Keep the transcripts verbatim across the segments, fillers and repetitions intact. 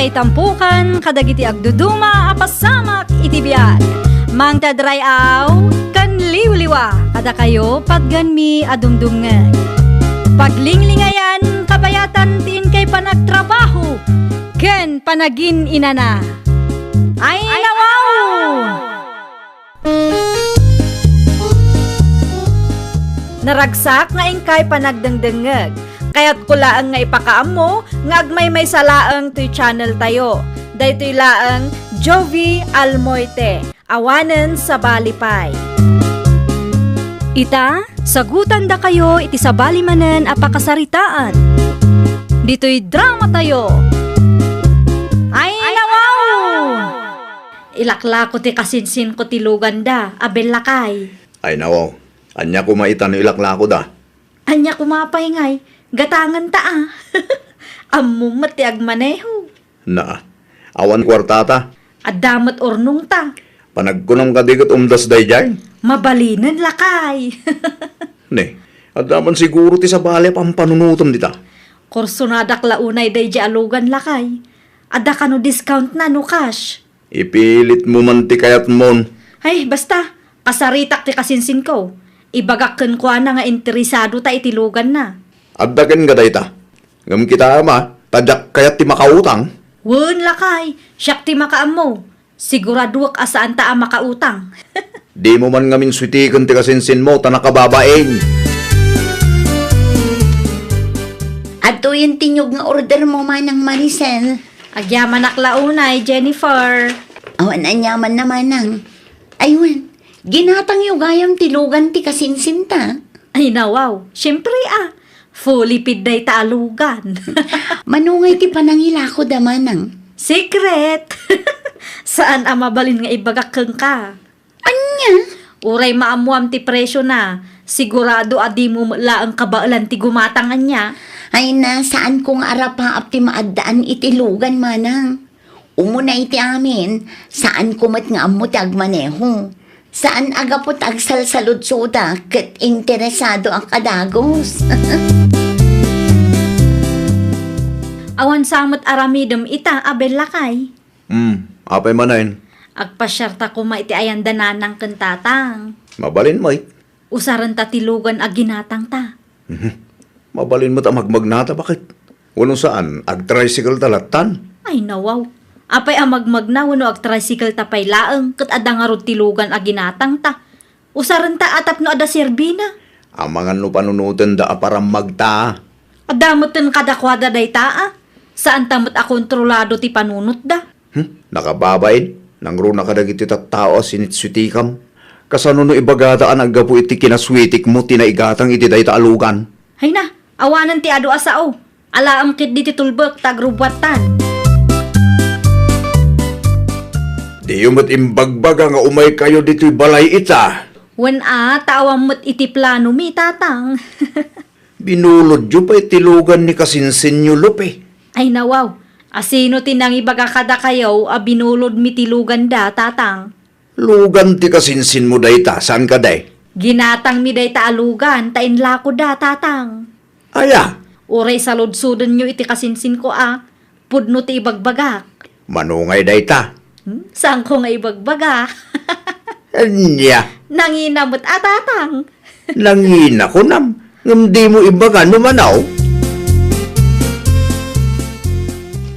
Itampukan kadagiti agduduma a pasamak iti biag. Mangted ray-aw ken liwliwa kadakayo patganmi a dumdumngeg. Paglinglingayan kabayatan ti inkay panagtrabaho ken panagin-inana. Ay, nawaw! Naragsak nga inkay panagdengdengngeg. Kayatko laeng nga ipakaammo nga agmaymaysa laeng toy channel tayo. Daytoy laeng Jovi Almoite, awanen sabali pay. Ita, sagutandakayo iti sabali manen a pakasaritaan. Ditoy drama tayo. Ay, nawaw! Ilaklako ti kasinsinko ti luganda, Abel lakay. Ay, nawaw. Ania koma ita no ilaklakoda? Ania koma pay ngay, gatangenta a. Ammom met ti agmaneho. Naa, awan kuartata. Adda met urnongta. Panagkunam kadi ket umdas daydiay? Mabalinen lakay. Ne, adda man siguro ti sabali a pampanunotem dita. Kursonadak la unay daydiay a lugan lakay. Adda kano discount na no cash? Ipilitmo man ti kayatmon. Ay, basta, kasaritak ti kasinsinko. Ibagak kenkuana nga interesado ta iti luganna. Adda kenka dayta. Ngem kitaem a, ta diak kayat ti makautang. Wen, lakay, siak ti makaammo. Siguraduek a saanta a makautang. Dimo man ngamin suitiken ti kasinsinmo ta nakababain. Adtoyen ti niyog nga ordermo, Manang Maricel. Agyamanak la unay, Jennifer. Awan aniamanna, Manang. Aywan, ginatangyo gayam ti lugan ti kasinsinta. Ay, nawaw. Siempre a. Fully paid dayta a lugan. Mano ngay ti panangilakoda, Manang? Secret! Saan a mabalin nga ibagak kenka. Ania? Uray maammoam ti presiona, sigurado a dimo met laeng kabaelan ti gumatang ania. Ay na, saanko nga arapaap ti maaddaan iti lugan, Manang. Umuna iti amin, saanko met nga ammo ti agmaneho. Saan a gapu ta agsalsaludsodak ket interesado a kadagus. Awan sa met aramidem ita, Abel lakay. Hmm, apay manen? Agpasiarta koma iti ayanda nanang ken tatang. Mabalin met. Usarenta ti lugan a ginatangta. Mhm. Mabalin met a magmagnata, baket? Wenno saan, agtricycle ta lattan? Ay, nawaw. Apay a magmagna wenno agtricycle ta pay laeng, ket adda ngarud ti lugan a ginatangta. Usarenta a tapno adda serbina. Amangan no panunotenda a parammagta. Adda metten kadakuada dayta a. Saanta met a kontrolado ti panunotda. Hmm? Nakababain, nangruna kadagiti tattao a sinitsutikam. Kasano no ibagada a naggapu iti kinasuitikmo ti naigatang iti dayta a lugan? Ay na, awanen ti adu a sao. Alaem ketdi ti tulbek ta agrubbuattan. Diyo met imbagbaga nga umaykayo ditoy balay ita. Wen a, ta awan met iti planomi, tatang. Binulodyo pay ti lugan ni kasinsinyo, Lupe. Ay nawaw, asino ti nangibaga kadakayo a binulodmi ti luganda, tatang? Lugan ti kasinsinmo dayta, saan kadi? Ginatangmi dayta a lugan ta inlakoda, tatang. Aya? Uray saludsodenyo iti kasinsinko a, pudno ti ibagbagak. Mano ngay dayta? Hmm? Saanko nga ibagbaga? Ania? Nangina met a, tatang. Nangina, kunam, ngem dimo ibaga no manaw?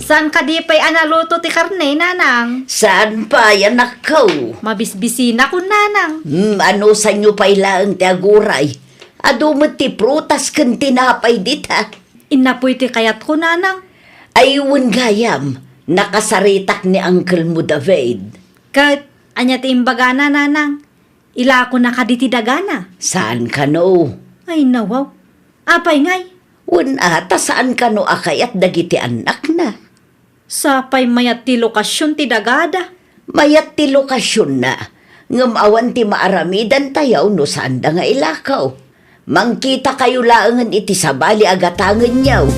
Saan kadi pay a naluto ti karne, nanang? Saan pay, anakko? Mabisbisinakon, nanang. Hmm, anusanyo pay laeng ti aguray. Adu met ti prutas ken tinapay dita. Innapoy ti kayatko, nanang. Ay, wen gayam, nakasaritak ni Uncle mo David. Ket, ania ti imbagana, nanang? Ilakona kadi ti dagana? Saan kano? Ay, nawaw. Apay ngay? Wen a, ta saan kano a kayat dagiti annakna? Sapay mayat ti lokasion ti dagada. Mayat ti lokasionna, ngem awan ti maaramidantayo no saanda nga ilakaw. Mangkitakayo laengen iti sabali a gatangenyo.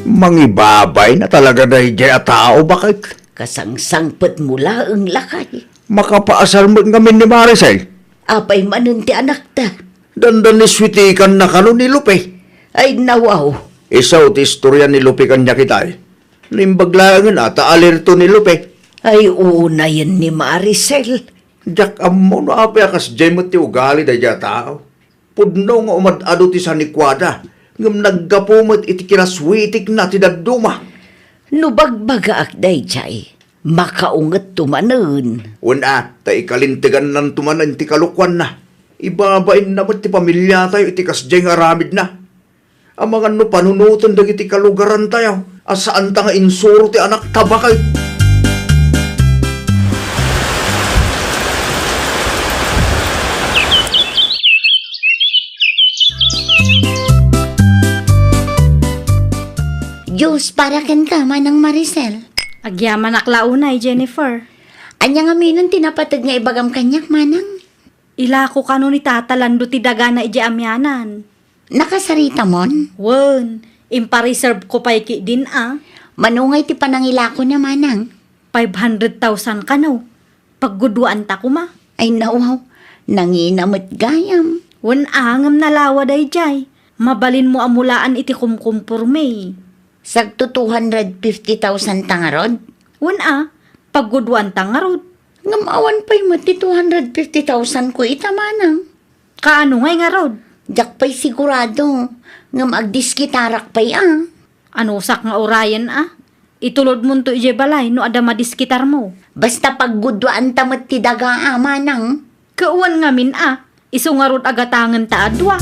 Mangibabay na talaga daydiay a tao, baket? Kasangsangpetmo laeng, lakay. Makapaasar met ngamin ni Maricel. Apay manen ti anakta? Dandan ni suitikanna kano ni Lupe. Ay, nawaw. Isu ti istorya ni Lupe kaniak itay. Naimbag laengen a ta alerto ni Lupe. Ay, unayen ni Maricel. Diak ammo no apay a kasdiay met ti ugali daydiay a tao. Pudno nga umad-adu ti sanikuada, ngem naggapu met iti kinaswitikna ti dadduma. No bagbagaak daydiay, makaungetto manen. Wen a, ta ikalintagannanto manen ti kalokuanna. Ibabainna met ti pamiliatayo iti kasdiay nga aramidna. Amangan no panunoten dagiti kalugarantayo a saanta nga insuro ti anakta baket. Dios para kenka, Manang Maricel. Agyamanak la unay, Jennifer. Ania ngamin ti napateg nga ibagam kaniak, Manang? Ilako kano ni Tata Lando ti dagana idiay amianan. Nakasaritamon? Wen, impareserve ko pay ketdin a. Mano ngay ti panangilakona, Manang? Five hundred thousand kano. Pagguduaanta koma. Ay, nawaw. Nangina met gayam. Wen a, ngem nalawa daydiay. Mabalinmo a mulaan iti kumkumporme. Sagto two hundred fifty thousand ta ngarud? Wen a, pagguduaanta ngarud. Ngem awan pay met ti two hundred fifty thousand ko ita, Manang. Kaano ngay ngarud? Diak pay sigurado, ngem agdiskitarak pay a. Anusak nga urayen a? Itulodmonto idiay balay no adda madiskitarmo. Basta pagguduaanta met ti daga a, Manang. Ket wen ngamin a, isu ngarud a gatangenta a dua.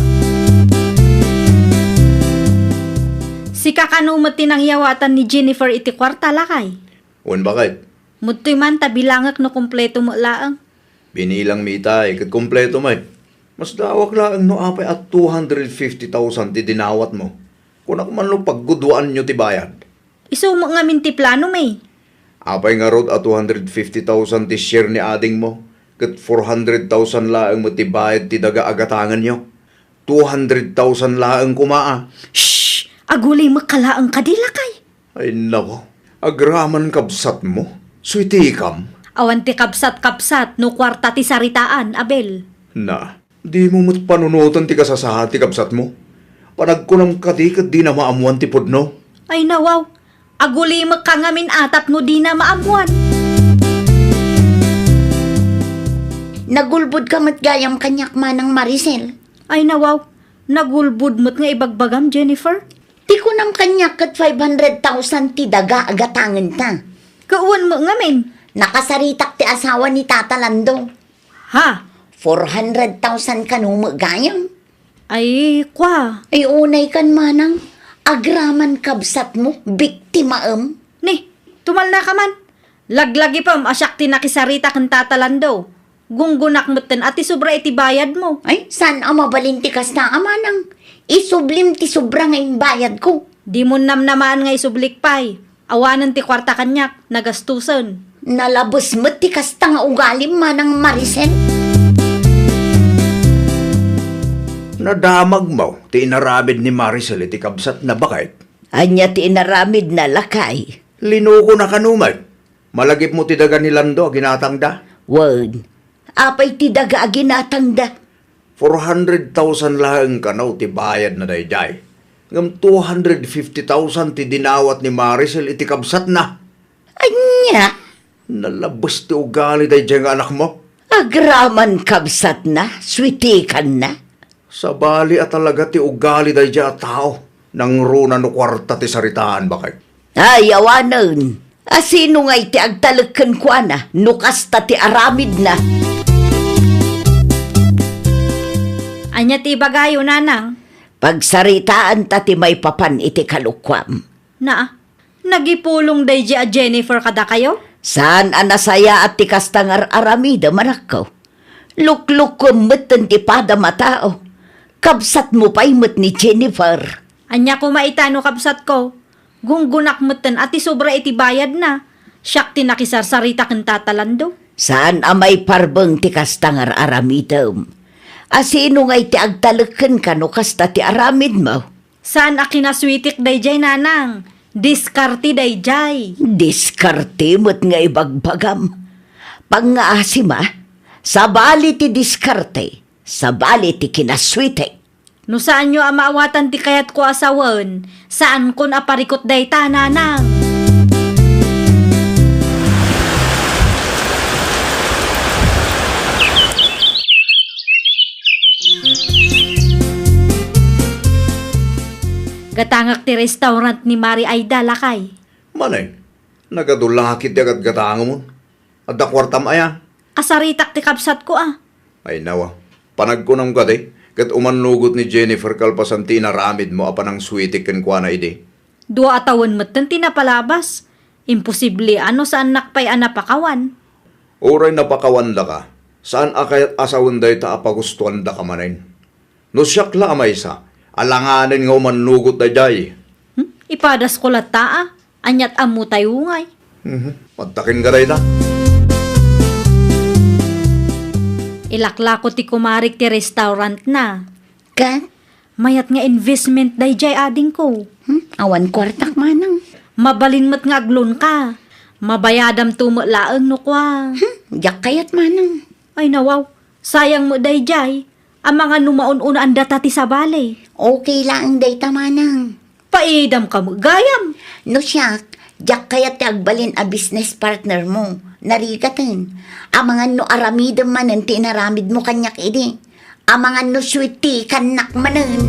Sika kano met ti nangyawatan ni Jennifer iti kuarta, lakay? Wen, baket. Ditoy man ta bilangek no kompleto met laeng. Binilangmi itay ket kompleto met. Masdaawak laeng no apay a two hundred fifty thousand ti dinawatmo. Kunak man no pagguduaanyo ti bayad. Isu met ngamin ti planomi. Apay ngarud a two hundred fifty thousand ti share ni adingmo, ket four hundred thousand laeng met ti bayad ti daga a gatangenyo? Two hundred thousand laeng koma a. Shh! Agulimekka laeng kadi, lakay. Ay, nako. Agraman kabsatmo. Suitikam. Awan ti kabsat-kabsat no kuarta ti saritaan, Abel. Na, dimo met panunoten ti kasasaad ti kabsatmo? Panagkunam kadi ket dina maammuan ti pudno? Ay, nawaw. Agulimekka ngamin a tapno dina maammuan. Nagulbodka met gayam kaniak, Manang Maricel. Ay, nawaw. Nagulbod met nga ibagbagam, Jennifer. Ti kunam kaniak ket five hundred thousand ti daga a gatangenta. Ket wen met ngamin? Nakasaritak ti asawa ni Tata Lando. Ha? Four hundred thousand kano met gayam. Ay, kua. Ay, unay kan, Manang. Agraman kabsatmo, biktimaem. Ni, tumalnaka man. Laglagipem a siak ti nakisarita ken Tata Lando. Gunggonak metten a ti sobra iti bayadmo. Ay, saan a mabalin ti kasta a, Manang? Isublim ti sobra nga imbayadko. Dimon namnamaan nga isublik pay. Awanen ti kuarta kaniak, nagastusen. Nalabes met ti kasta nga ugalim, Manang Maricel. Nadamagmo ti inaramid ni Maricel iti kabsatna, baket? Ania ti inaramidna, lakay? Linukona kano met. Malagipmo ti daga ni Lando a ginatangda? Wen, apay ti daga a ginatangda? Four hundred thousand laeng kano ti bayadna daydiay. Ngem two hundred fifty thousand ti dinawat ni Maricel iti kabsatna. Ania? Nalabes ti ugali daydiay nga anakmo. Agraman kabsatna, suitikanna. Sabali a talaga ti ugali daydiay a tao, nangruna no kuarta ti saritaan, baket. Ay, awanen. A sino ngay ti agtalek kenkuana no kasta ti aramidna? Ania ti ibagayo, Nanang? Pagsaritaanta ti maipapan iti kalokuam. Naa, nagipulong daydiay a Jennifer kadakayo? Saan a nasayaat ti kasta nga ar-aramidem, anakko. Luklukkuem metten ti padam a tao. Kabsatmo pay met ni Jennifer. Ania koma ita no kabsatko? Gunggonak metten a ti sobra iti bayadna. Siak ti nakisarsarita ken Tata Lando. Saan a maiparbeng ti kasta nga ar-aramidem. A sino ngay ti agtalek kenka no kasta ti aramidmo? Saan a kinasuitik daydiay, Nanang. Diskarte daydiay. Diskarte met nga ibagbagam. Pangngaasim a, sabali ti diskarte, sabali ti kinasuitik. No saanyo a maawatan ti kayatko a sawen, saankon a parikut dayta, nanang. Gatangak ti restaurant ni Mari Aida, lakay. Manay, nagadu la ketdi a gatgatangemon. Adda kuartam aya? Kasaritak ti kabsatko a. Ay nawa. Panagkunam kadi, ket umannugot ni Jennifer kalpasan ti inaramidmo a panangsuitik kenkuana idi. Dua a tawen metten ti napalabas. Imposible a no saannak pay a napakawan. Uray napakawandaka, saan a kayat a sawen dayta a pagustuandaka manen. No siak la a maysa, alanganen nga umannugot daydiay. Hmm? Ipadasko latta a. Aniat ammo tayo ngay. Mhm. Adda kenka dayta. Ilaklako ti kumarik ti restaurant na. Ket? Mayat nga investment daydiay adingko. Hmm? Awan kuartak manang. Mabalin met nga aglonka. Mabayadamto met laeng no kua. Hmm? Diak kayat manang. Ay nawaw, sayang met daydiay. Amangan no maun-unaan data ti sabali. Okay laeng dayta manang. Paidam ka met gayam. No siak, diak kayat ti agbalin a business partner mo. Narigaten. Amangan no aramidem manen ti inaramidmo kaniak idi. Amangan no sweet tea kannak manen.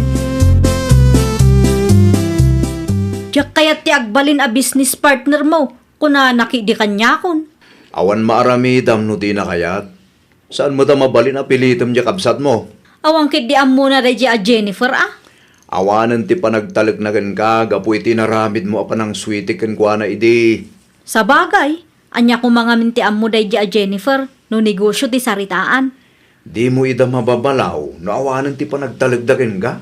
Diak kayat ti agbalin a business partner mo, kunana ketdi kaniakon. Awan maaramidam no dina kayat. Saan met a mabalin a pilitem diay kabsatmo? Awan ketdi ammona daydiay a Jennifer a. Awanen ti panagtalekna kenka gapu iti inaramidmo a panangsuitik kenkuana idi. Sabagay, ania koma ngamin ti ammo daydiay a Jennifer no negosio ti saritaan? Dimo ida mababalaw no awanen ti panagtalekda kenka?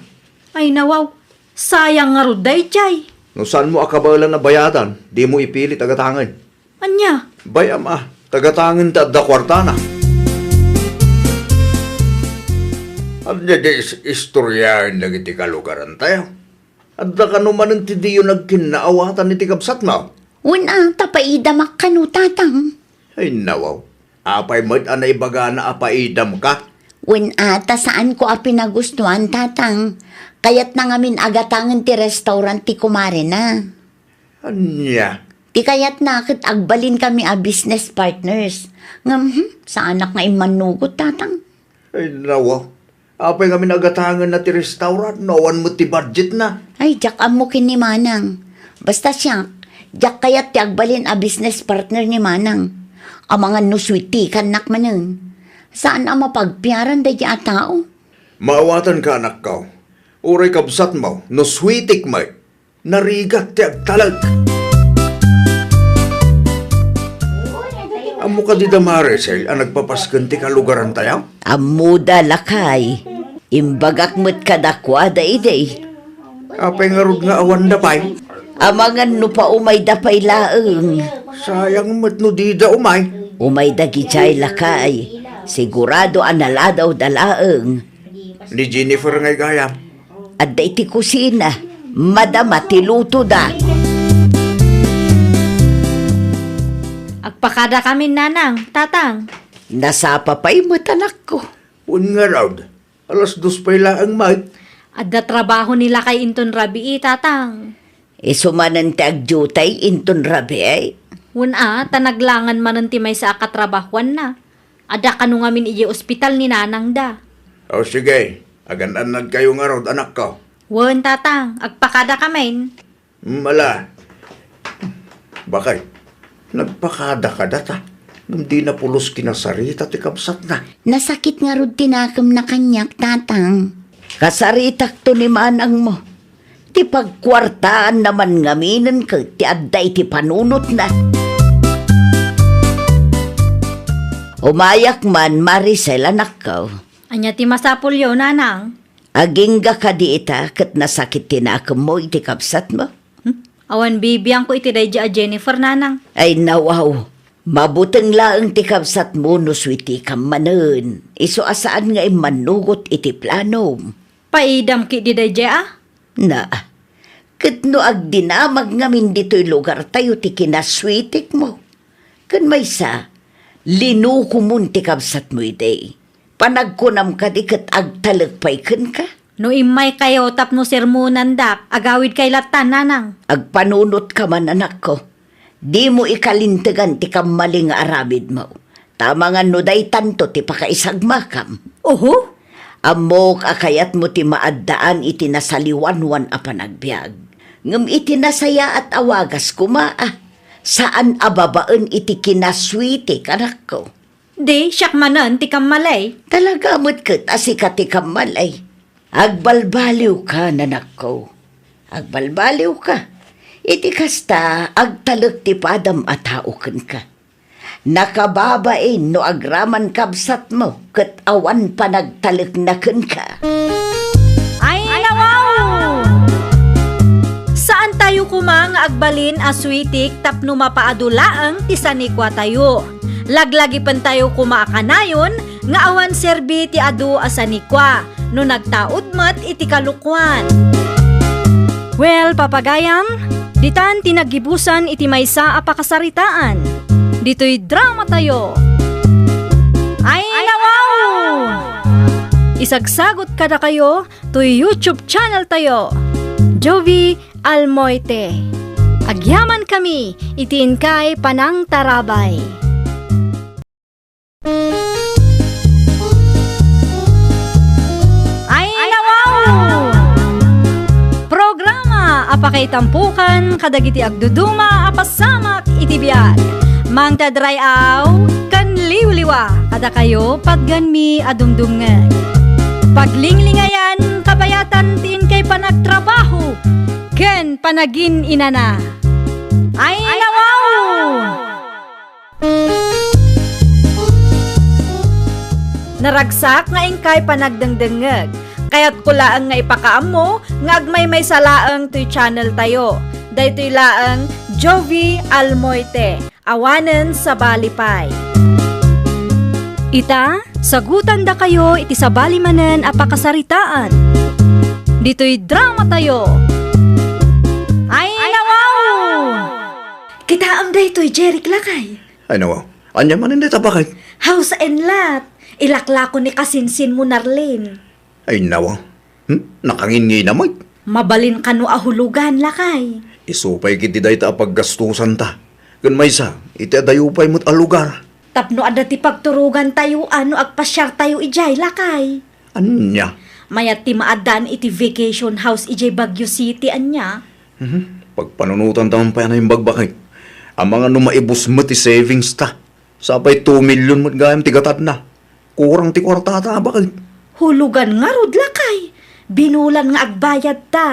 Ay nawaw, sayang ngarud daydiay. No saanmo a kabaelan a bayadan, dimo ipilit a gatangen. Ania? Bay-am a, ta gatangen ti adda kuartana. Ania diay is-, istoriaen dagiti kalugarantayo? Adda kano manen ti diyo nagkinnaawatan iti kabsatmo? Wen a, ta paidamak kano, tatang. Ay, nawaw. Apay met a naibagana a paidamka? Wen a, ta saanko a pinagustuan, tatang. Kayatna ngamin a gatangen ti restaurant ti kumarena. Ania? Ti kayatna ket agbalinkami a business partners. Ngem, hmm, saanak nga immannugot, tatang. Ay, nawa. Apay ngamin a gatangenna ti restaurant no awan met ti budgetna? Ay, diak ammo ken ni manang. Basta siak, diak kayat ti agbalin a business partner ni manang. Amangan no sweet tea kannak manen. Saan a mapagpiaran daydiay a tao. Maawatanka, anakko. Uray kabsatmo, no sweetik met. Narigat ti agtalek. Ammo kadi da Maricel a nagpapasken ti kalugarantayo? Ammoda, lakay. Imbagak met kadakuada idi. Apay ngarud nga awanda pay? Amangan no paumayda pay laeng. Sayang met no dida umay. Umayda idiay, lakay. Sigurado a naladawda laeng. Ni Jennifer ngay gayam. Adda iti kusina, madama ti lutoda. Agpakadakamin, nanang, tatang. Nasapa pay met, anakko. Wen ngarud, alas dos pay laeng met. Adda trabaho ni lakay inton rabii, tatang. Isu manen ti agdiutay inton rabii? Wen a, ta naglangan manen ti maysa a katrabahoanna. Adda kano ngamin idiay ospital ni nanangda. O sige, agan-annadkayo ngarud, anakko. Wen, tatang, agpakadakamin. Mala. Bakay, nagpakada kadata, ngem dina pulos kinasarita ti kabsatna. Nasakit ngarud ti nakemna kaniak, tatang. Kasaritakto ni manangmo. Ti pagkuartaanna man ngaminen ket ti adda iti panunotna. Umayak man, Maricel, anakko. Ania ti masapulyo, nanang? Agingga kadi ita ket nasakit ti nakemmo iti kabsatmo? Hmm? Awan bibiangko iti daydiay a Jennifer, nanang. Ay, nawaw. Mabuteng laeng ti kabsatmo no sweetikam manen. Isu a saan nga immannugot iti planom. Paidam ketdi daydiay a? Na, ket no agdinamag ngamin ditoy lugartayo ti kinasweetikmo, ken maysa, linukomon ti kabsatmo idi. Panagkunam kadi ket agtalek pay kenka? No immaykayo tapno sermonandak, agawidkay latta, nanang. Agpanunotka man, anakko. Dimo ikalintegan ti kammali nga aramidmo. Ta amangan no daytanto ti pakaisagmakam. Oho? Ammok a kayatmo ti maaddaan iti nasaliwanwan a panagbiag. Ngem iti nasayaat a wagas koma, a, saan a babaen iti kinasuitik, anakko. Di, siak manen ti kammali. Talaga met ket a sika ti kammali. Agbalbaliwka, nanakko. Agbalbaliwka. Iti kasta, agtalek ti padam a tao kenka. Nakababain no agraman kabsatmo ket awan panagtalekna kenka. Ay, nawaw! Saan tayo koma nga agbalin a suitik tapno mapaadu laeng ti sanikua tayo. Laglagipen tayo koma a kanayon nga awan serbi ti adu a sanikua no nagtaud met iti kalokuan. Well, papagayam, ditan ti naggibusan iti maysa a pakasaritaan. Ditoy drama tayo. Ay, nawaw! Isagsagot kadakayo toy YouTube channel tayo, Jovi Almoite. Agyaman kami iti inkay panangtarabay. Ay, nawaw! Programa a pakaitampukan kadagiti agduduma a pasamak iti biag. Mangted ray-aw ken liwliwa kadakayo patgenmi a dumdumngeg. Paglinglingayan, kabayatan ti inkay panagtrabaho ken panagin-inana. Ay, nawaw! Naragsak nga inkay panagdengdengngeg. Kayatko laeng nga ipakaammo nga agmaymaysa laeng toy channel tayo. Daytoy laeng Jovi Almoite, awanen sabali pay. Ita, sagutandakayo iti sabali manen a pakasaritaan. Ditoy drama tayo. Ay, nawaw! Kitaem daytoy, Jeric, lakay. Ay, nawaw. Ania manen dayta, baket? House and lot. Ilaklako ni kasinsinmo, Narlene. Ay, nawaw. Hmm? Nakanginngi na met. Mabalin kano a hulugan, lakay. Isu pay ketdi dayta a paggastusanta. Ken maysa, iti adayo pay met a lugar. Tapno adda ti pagturogantayo a no agpasiartayo idiay, lakay. Ania? Mayat ti maaddaan iti vacation house idiay Baguio City, ania? Mhm. Pagpanunotanta man pay a naimbag, baket. Amangan no maibus met ti savings ta. Sapay two million met gayam ti gatadna. Kurang ti kuartata, baket. Hulugan ngarud, lakay. Binulan nga agbayadta.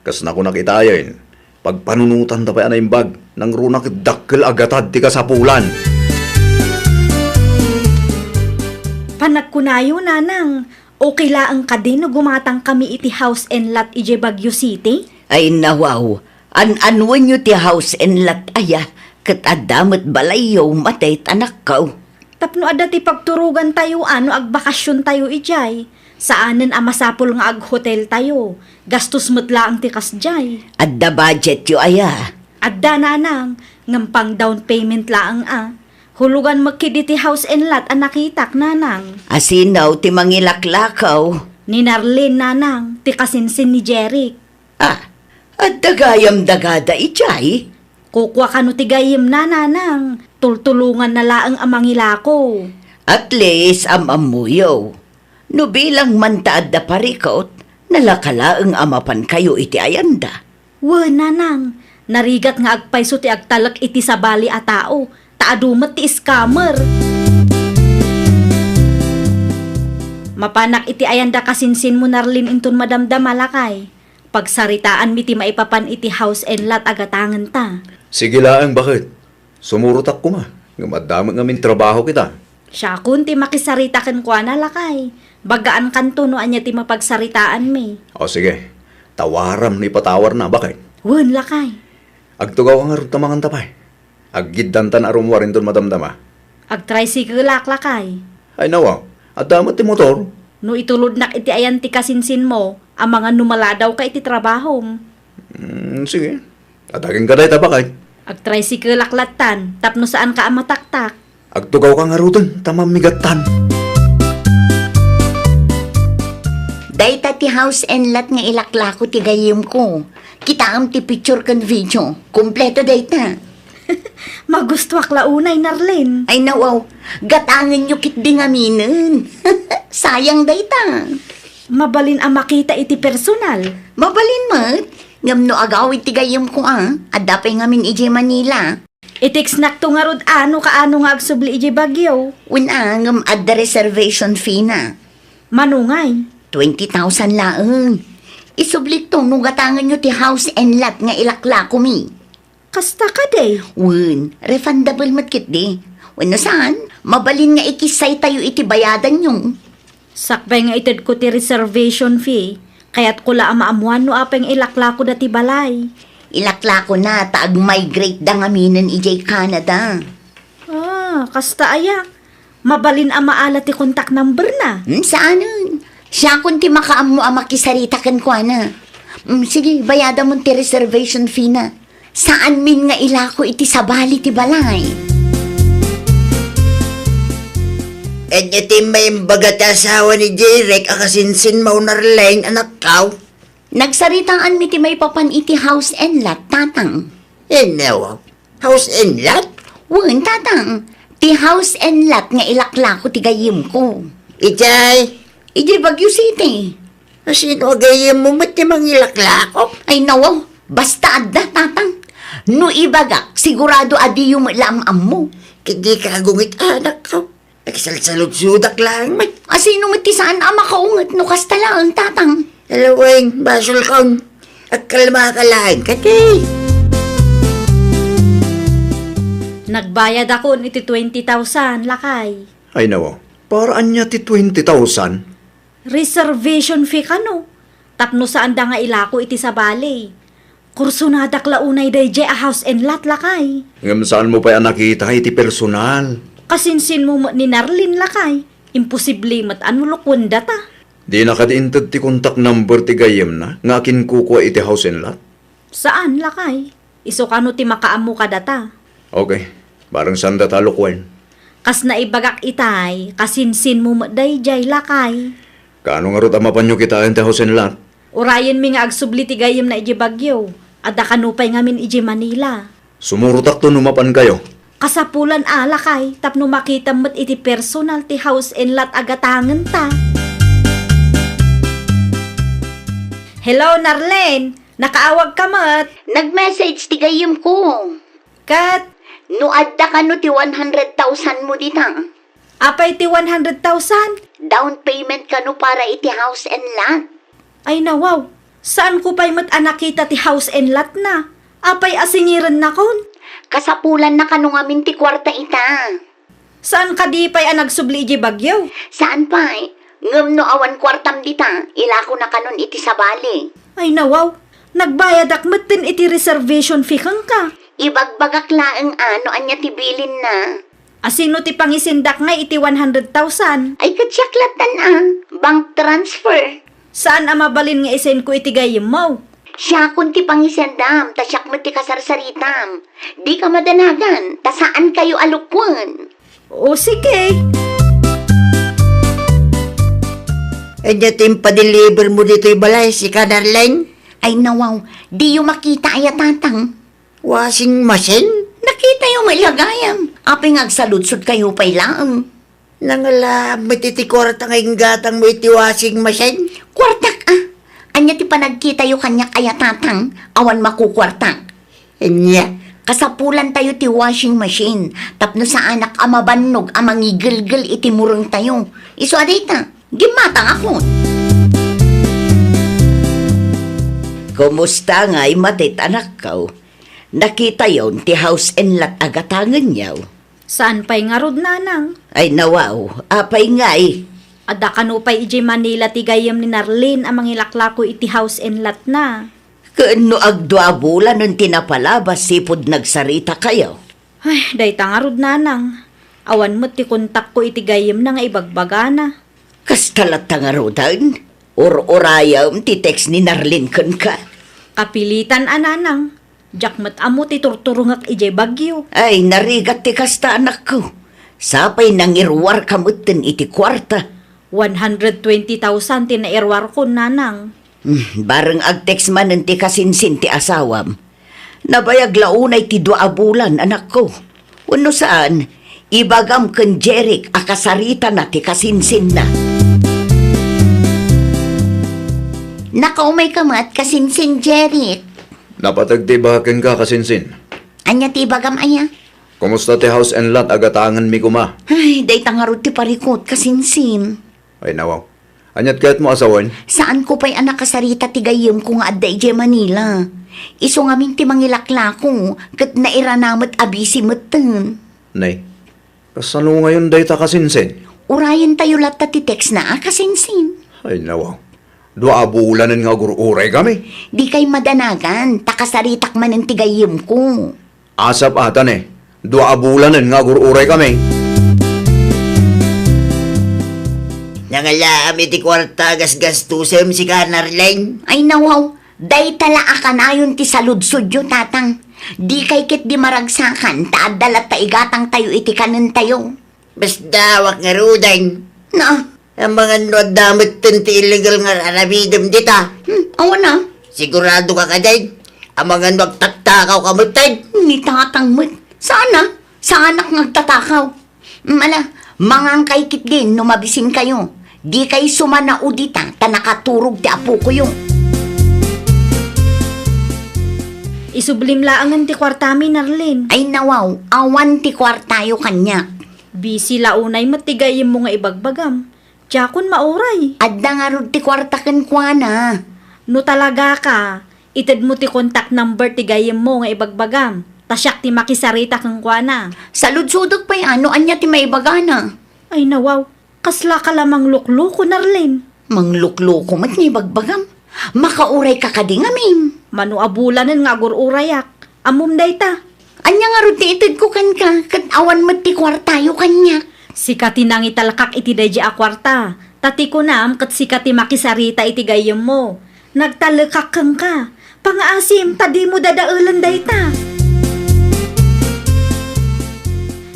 Kasna kunak itayen. Pagpanunotanta pay a naimbag, nangruna ket dakkel a gatad ti kasapulan. Panagkunayo, nanang, okay laeng kadi no gumatangkami iti house and lot idiay Baguio City? Ay, nawaw, an-anwenyo ti house and lot aya, ket adda met balayyo, matay, anakko. Tapno adda ti pagturogantayo a no agbakasiontayo idiay, saanen a masapul nga aghoteltayo. Gastos met laeng ti kasdiay. Adda budgetyo aya? Adda, nanang, ngem pang down payment laeng a. Hulugan met ketdi ti house and lot a nakitak, nanang. A sino ti mangilaklakaw? Ni Narlene, nanang, ti kasinsin ni Jeric. Ah, adda gayam dagada idiay? Kukua kano ti gayyemna, nanang. Tultulonganna laeng a mangilako. At least, am-ammoyo. No bilang man ta adda parikut, nalaka laeng a mapankayo iti ayanda. Wen, nanang, narigat nga agpayso ti agtalek iti sabali a tao, ta adu met ti scammer. Mapanak iti ayanda kasinsinmo, Narlene, inton madamdama, lakay. Pagsaritaanmi ti maipapan iti house and lot a gatangenta. Sige laeng, baket. Sumurotak koma, ngem adda met ngamin trabaho kita. Siakon ti makisarita kenkuana, lakay. Bagaan kanto no ania ti mapagsaritaanmi. O, sige. Tawaram no ipatawarna, baket. Wen, lakay. Agtugaw ka ngarud ta manganta pay. Aggiddantan a rummuar inton madamdama. Agtricycle-ak, lakay. Ay, nawa, adda met ti motor. No itulodnak iti ayan ti kasinsinmo, amangan no maladawka iti trabahom. Mm, sige. Adda kenka dayta, baket. Agtricycle-ak lattan, tapno saanka a mataktak. Agtugawka ngaruden, ta mammigattan. Dayta ti house and lot nga ilaklako ti gayyemko. Kitaem ti picture ken video. Kompleto dayta. Magustuak la unay, Narlene. Ay, nawaw. Gatangenyo ketdi ngaminen. Sayang dayta. Mabalin a makita iti personal. Mabalin met. Ngem no agawid ti gayyemko a, adda pay ngamin idiay Manila. I-textnakto ngarud a no kaano nga agsubli idiay Baguio. Wen a, ngem adda reservation fee na. Mano ngay? Twenty thousand laeng. Isublikto no gatangenyo ti house and lot nga ilaklakomi. Kasta kadi? Wen, refundable met ketdi. Wenno saan, mabalin nga ikissaytayo iti bayadanyo. Sakbay nga itedko ti reservation fee, kayatko la a maammuan no apay nga ilaklakoda ti balay. Ilaklakona ta agmigrate da ngaminen idiay Canada. Ah, kasta aya? Mabalin a maala ti contact number na? Hmm, saanen. Siakon ti makaammo a makisarita kenkuana. Hmm, sige, bayadamon ti reservation fee na. Saanmin nga ilako iti sabali ti balay. Ania ti imbaga ti asawa ni Jeric a kasinsinmo, Narlene, anakko? Nagsaritaanmi ti maipapan iti house and lot, Tatang. Ania? House and lot? Wen, Tatang. Ti house and lot nga ilaklako ti gayyemko. Idiay? Idiay Baguio City. Asino a gayyemmo met ti mangilaklako? Ay, nawaw. Basta adda, Tatang. No ibagak, sigurado a diyo met la am-ammo. Ket dika agungit, anakko. Agsalsaludsodak laeng met. Asino met ti saan a makaunget no kasta laeng, Tatang? Ala wen, basolkon. Agkalmaka laeng kadi. Nagbayadakon iti twenty thousand, lakay. Ay, nawaw. Para ania ti twenty thousand? Reservation fee kano? Tapno saanda nga ilako iti sabali. Kursonadak la unay daydiay a house and lot, lakay. Ngem saanmo pay a nakita iti personal? Kasinsinmo met ni Narlene, lakay. Imposible met a no lokuendata. Dina kadi inted ti contact number ti gayyemna nga akinkukua iti house and lot? Saan, lakay. Isu kano ti makaammo kadata. Okay. Bareng saandata a lokuen. Kas naibagak itay, kasinsinmo met daydiay, lakay. Kaano ngarud a mapanyo kitaen ti house and lot? Urayenmi nga agsubli ti gayyemna idiay Baguio. Adda kano pay ngamin idiay Manila. Sumurotakto no mapankayo. Kasapulan a, lakay, tapno makitam met iti personal ti house and lot a gatangenta. Hello, Narlene! Nakaawagka met? Nag-message ti gayyemko. Ket? No adda kano ti one hundred thousand mo dita. Apay ti one hundred thousand? Down payment kano para iti house and lot. Ay, nawaw. Saanko pay met a nakita ti house and lot na. Apay a singirennakon? Kasapulanna kano ngamin ti kuarta ita. Saan kadi pay a nagsubli idiay Baguio? Saan pay? Ngem no awan kuartam dita, ilakona kanon iti sabali. Ay, nawaw. Nagbayadak metten iti reservation fee kenka. Ibagbagak laeng a no ania ti bilinna. Asino ti pangisendak ngay iti one hundred thousand? Ay, ket siak lattan a. Bank transfer. Saan a mabalin nga isenko iti gayyemmo? Siakon ti pangisendam, ta siak met ti kasarsaritam. Dika madanagan, ta saankayo a lokuen. O, sige. Ania ti impadeliver mo ditoy balay, sika, Narlene? Ay, nawaw, diyo makita aya, Tatang? Washing machine? Nakitayo met la gayam. Apay nga agsaludsodkayo pay laeng. Nangala met iti kuarta nga inggatangmo iti washing machine? Kuartak a? Ania ti panagkitayo kaniak aya, Tatang? Awan makukuartak. Ania? Kasapulantayo ti washing machine tapno saanak a mabannog a mangigelgel iti murengtayo. Isu a dayta, gimmatangakon. Kumusta ngay met, anakko? Nakitayon ti house and lot a gatangenyo? Saan pay ngarud, nanang? Ay, nawaw, apay ngay? Adda kano pay idiay Manila ti gayyem ni Narlene a mangilaklako iti house and lot na. Ken no agdua bulanen ti napalabas sipud nagsaritakayo? Ay, dayta ngarud, nanang. Awan met ti kontakko iti gayyemna nga ibagbagana. Kasta latta ngaruden? Ur-urayem ti text ni Narlene kenka? Kapilitan a, nanang. Diak met ammo ti turturongek idiay Baguio. Ay, narigat ti kasta, anakko. Sapay nangiruarka metten iti kuarta. One hundred twenty thousand ti nairuarkon, nanang. Hmm, bareng agtext manen ti kasinsin ti asawam. Nabayag la unay ti dua a bulan, anakko. Wenno saan, ibagam ken Jeric a kasaritana ti kasinsinna. Nakaumayka met, kasinsin Jeric. Napateg ti ibagak kenka, kasinsin. Ania ti ibagam aya? Kumusta ti house and lot a gatangenmi koma? Ay, dayta ngarud ti parikut, kasinsin. Ay, nawaw. Aniat kayatmo a sawen? Saanko pay a nakasarita ti gayyemko nga adda idiay Manila. Isu ngamin ti mangilaklako, ket nairana met a busy metten. Nay, kasano ngayon dayta, kasinsin? Urayentayo latta ti textna a, kasinsin. Ay, nawaw. Dua a bulanen nga agur-uray kami. Dikay madanagan, ta kasaritak manen ti gayyemko. Asap ata ne, dua a bulanen nga agur-uray kami. Nangalaam iti kuarta a gasgastusem, sika, Narlene? Ay, nawaw, dayta la a kanayon ti saludsodyo, tatang. Dikay ketdi maragsakan, ta adda latta igatangtayo iti kanentayo. Basta, awak ngaruden. Na? Amangan no adda metten ti illegal nga ar-aramidem dita. Hmm, awan a. Sigurado ka kadin? Amangan no agtattakaw ka metten. Ni tatang met. Saan a? Saanak nga agtatakaw. Hmm, ala, mangankay ketdin no mabisinkayo. Dikay sumanao dita ta nakaturog ti apokoyo. Isublim laengen ti kuartami, Narlene. Ay, nawaw, awan ti kuartayo kaniak. Busy la unay met ti gayyemmo nga ibagbagam. Diakon mauray. Adda ngarud ti kuarta kenkuana. No talagaka, itedmo ti contact number ti gayyemmo nga ibagbagam, ta siak ti makisarita kenkuana. Saludsodek pay a no ania ti maibagana. Ay, nawaw, kaslaka la manglukloko, Narlene. Manglukloko met nga ibagbagam. Makaurayka kadi ngamin. Mano a bulanen nga agur-urayak. Ammom dayta. Ania ngarud ti itedko kenka, ket awan met ti kuartayo kaniak? Sika ti nangitalkak iti daydi a kuarta, ta ti kunam ket sika ti makisarita iti gayyemmo. Nagtalekak kenka. Pangaasim ta dimo dadaelen dayta.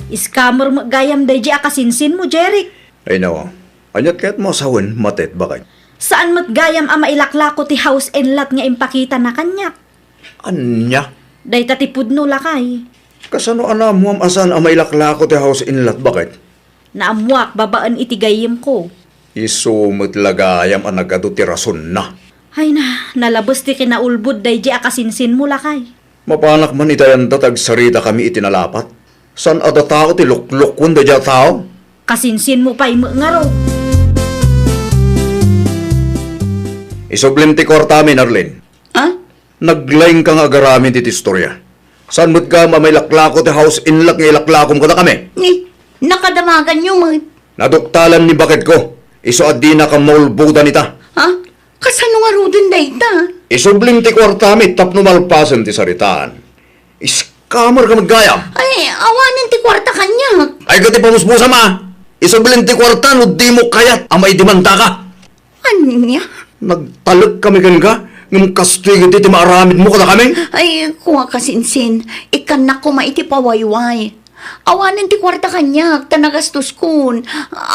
Scammer met gayam daydi a kasinsinmo, Jeric. Ay, nawa. Aniat kayatmo a sawen, matet, baket? Saan met gayam a mailaklako ti house and lot nga impakitana kaniak? Ania? Dayta ti pudno, lakay. Kasano a naammoam a saan a mailaklako ti house and lot, baket? Naammoak babaen iti gayyemko. Isu met la gayam a nagadu ti rasonna. Ay na, nalabes ti kinaulbod daydi a kasinsinmo, lakay. Mapanak man iti ayanda ta agsaritakami iti nalapat. Saan a datao ti luklukon daydi a tao? Kasinsinmo pay met ngarud. Isublim ti kuartami, Narlene. Ah? Naglaingka nga agaramid iti istoria. Saan met gayam a mailaklako ti house and lot nga ilaklakom kadakami? Ni, nakadamaganyo met. Naduktalan ni baketko. Isu a dinakam maulbodan ita. Ha? Kasano ngaruden dayta? Isublim ti kuartami tapno malpasen ti saritaan. Scammer ka met gayam. Ay, awanen ti kuarta kaniak. Ay, ket ipamusmusam a. Isublim ti kuarta no dimo kayat a maidemandaka. Ania? Nagtalek kami kenka, ngem kastoy gayam ti maaramidmo kadakami. Ay, kua, kasinsin, ikkannak koma iti pawayway. Awanen ti kuarta kaniak ta nagastoskon.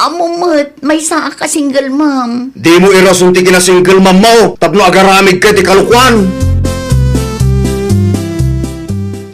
Ammom met, maysaak a single mom. Dimo irason ti kina-single mom mo tapno agaramidka iti kalokuan.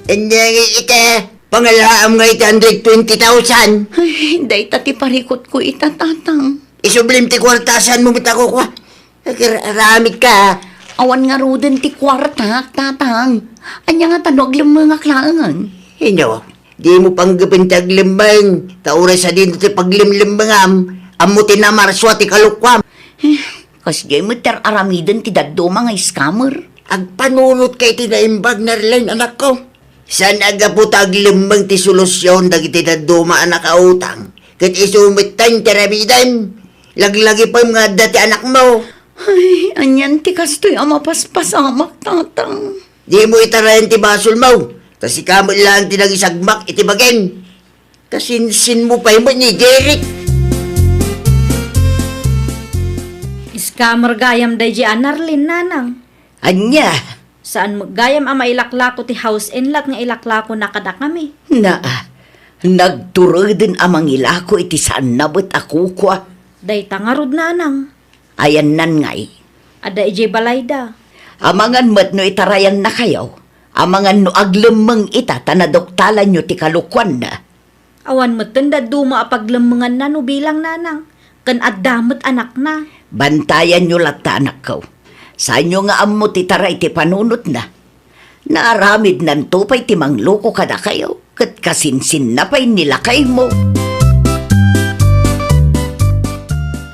Ania nga ita, pangalaam nga iti hundred twenty thousand? Ay, dayta ti parikutko ita, tatang. Isublim ti kuarta, saanmo met a kukua? Agar-, aramidka. Awan ngaruden ti kuartak, tatang. Ania ngata no aglemmengak laeng? Inno, dimo panggepen ti aglemmeng, ta uray sadino ti paglemlemmengam, ammo ti namarsua ti kalokuam. Eh, kasdiay met ti ar-aramiden ti dadduma nga scammer. Agpanunotka iti naimbag, Narlene, anakko. Saan a gapu ta aglemmeng ti solusion dagiti dadduma a nakautang, ket isu metten ti aramiden. Laglagipem nga adda ti anakmo. Ay, anian ti kastoy a mapaspasamak, tatang? Dimo itarayan ti basolmo, ta sika met laeng ti nangisagmak iti bagim. Kasinsinmo pay met ni Jeric. Scammer gayam daydi a Narlene, nanang. Ania? Saan met gayam a mailaklako ti house and lot nga ilaklakona kadakami. Naa, nagtureden a mangilako iti saanna met a kukua. Dayta ngarud, nanang. Ayannan ngay. Adda idiay balayda. Amangan met no itarayannakayo, amangan no aglemmeng ita ta naduktalanyo ti kalokuanna. Awan metten dadduma a paglemmenganna no bilang, nanang, ken adda met anakna. Bantayanyo latta, anakko. Saanyo nga ammo ti taray ti panunotna. Naaramidnanto pay ti mangloko kadakayo, ket kasinsinna pay ni lakaymo.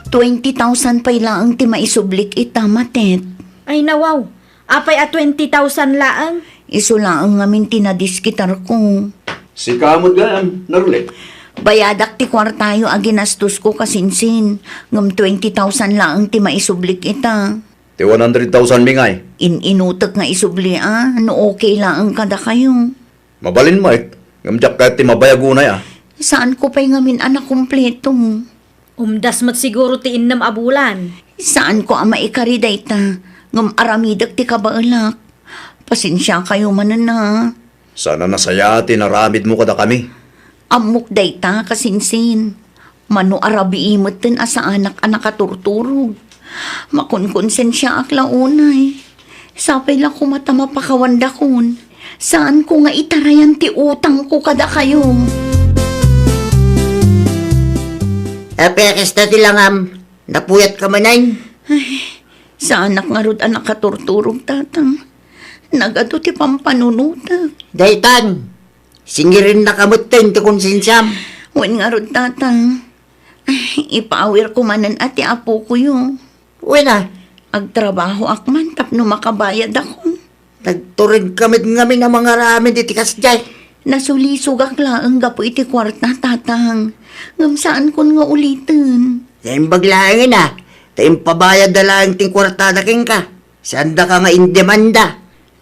Twenty thousand pay laeng ti maisublik ita, Matet. Ay, nawaw. Apay a twenty thousand laeng? Isu laeng ngamin ti nadiskitarko. Sika met gayam, Narli. Bayadak ti kuartayo a ginastosko kasinsin, ngem twenty thousand laeng ti maisublik ita. Ti one hundred thousand mi ngay. In-inutek nga isubli a, no okay laeng kadakayo. Mabalin met, ngem diak kayat ti mabayag unay a. Saanko pay ngamin a nakumpleto. Umdas met siguro ti innem a bulan. Saanko a maikari dayta, ngem aramidek ti kabaelak. Pasensiakayo manen a. Saan a nasayaat ti inaramidmo kadakami. Ammok dayta, kasinsin. Mano a rabii metten a saanak a nakaturturog. Makonkonsensiaak la unay. Sapay la koma ta mapakawandakon. Saanko nga itarayan ti utangko kadakayo. Apay a kasta ti langam? Napuyatka manen? Ay, saanak ngarud a nakaturturog, Tatang. Nagadu ti pampanunotek. Daytan, singirinnaka metten ti konsensiam. Wen ngarud, Tatang. Ay, ipaawirko manen a ti apokoyo. Wen a? Agtrabahoak man tapno makabayadakon. Nagturedka met ngamin a mangaramid iti kasdiay. Nasulisogak laeng gapu iti kuarta, Tatang. Ngem saankon nga uliten. Naimbag laengen a, ta impabayadda laeng ti kuartada kenka. Saandaka nga indemanda.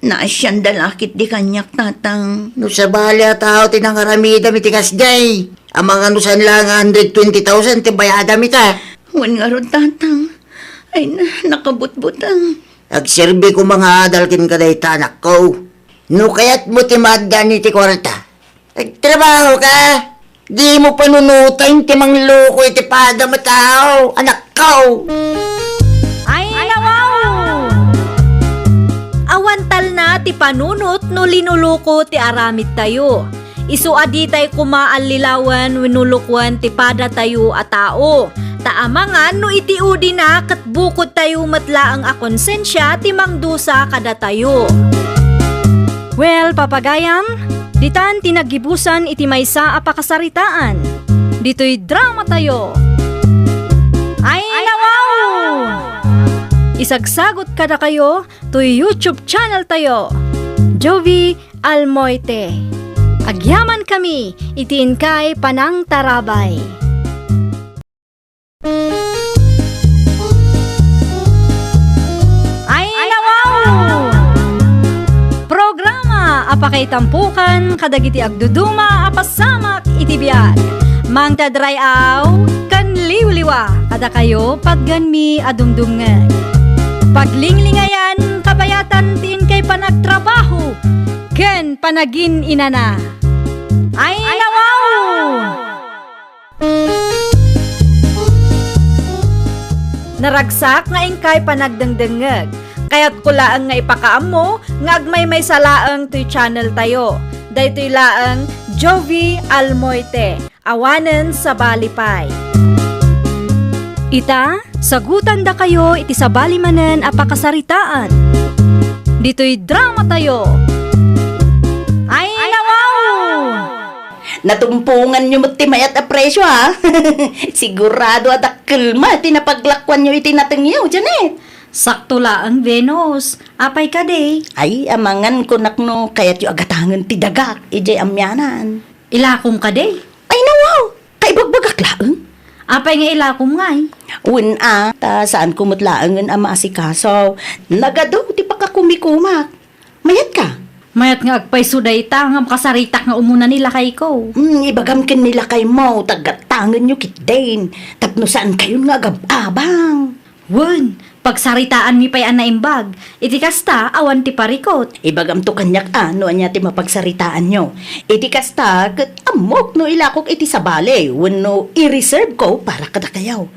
Naasianda la ketdi kaniak, Tatang. No sabali a tao ti nangaramidam iti kasdiay, amangan no saan laeng a hundred twenty thousand ti bayadam ita. Wen ngarud, Tatang. Ay, na, nakabutbuteng. Agserbi koma nga adal kenka dayta, anakko. No kayatmo ti maaddaan iti kuarta, agtrabahoka. Dimo panunoten ti mangloko iti padam a tao, anakko. Ay, nawaw! Awan talna ti panunot no linuloko ti aramidtayo. Isu a ditay koma allilawen wenno lokoen ti padatayo a tao. Ta amangan no iti udina ket bukodtayo met laeng a konsensia ti mangdusa kadatayo. Well, papagayam, ditan ti naggibusan iti maysa a pakasaritaan. Ditoy dramatayo. Ay, nawaw! Isagsagot kadakayo toy YouTube channel tayo, Jovie Almoite. Agyamankami iti inkay panangtarabay. Ay, nawaw! Programa a pakaitampokan kadagiti agduduma a pasamak iti biag. Mangted ray-aw ken liwliwa kadakayo patgenmi a dumdumngeg. Paglinglingayan, kabayatan ti inkay panagtrabaho ken panagin-inana. Ay, nawaw! Naragsak nga inkay panagdengdengngeg. Kayatko laeng nga ipakaammo nga agmaymaysa laeng toy channel tayo. Daytoy laeng Jovie Almoite, awanen sabali pay. Ita, sagutandakayo iti sabali manen a pakasaritaan. Ditoy dramatayo. Ay, nawaw! Natumponganyo met ti mayat a presio, ha? Sigurado a dakkel met ti napaglakuanyo iti natengyo, Janet. Sakto laeng, Venus. Apay kadi? Ay, amangan kunak no kayatyo a gatangen ti dagak idiay amianan. Ilakom kadi? Ay, nawaw! Kaibagbagak laeng. Apay nga ilakom ngay? Wen a, ta saanko met laengen a maasikaso. Nagadu ti pakakumikumak. Mayat ka? Mayat nga agpayso dayta nga makasaritak nga umuna ni lakayko. Hmm, ibagam ken ni lakaymo, ta gatangenyo ketdin, tapno saankayon nga agab-abang. Wen, pagsaritaanmi pay a naimbag. Iti kasta, awan ti parikut. Ibagamto kaniak a no ania ti mapagsaritaanyo. Iti kasta, ket ammok no ilakok iti sabali wenno i-reserve ko para kadakayo.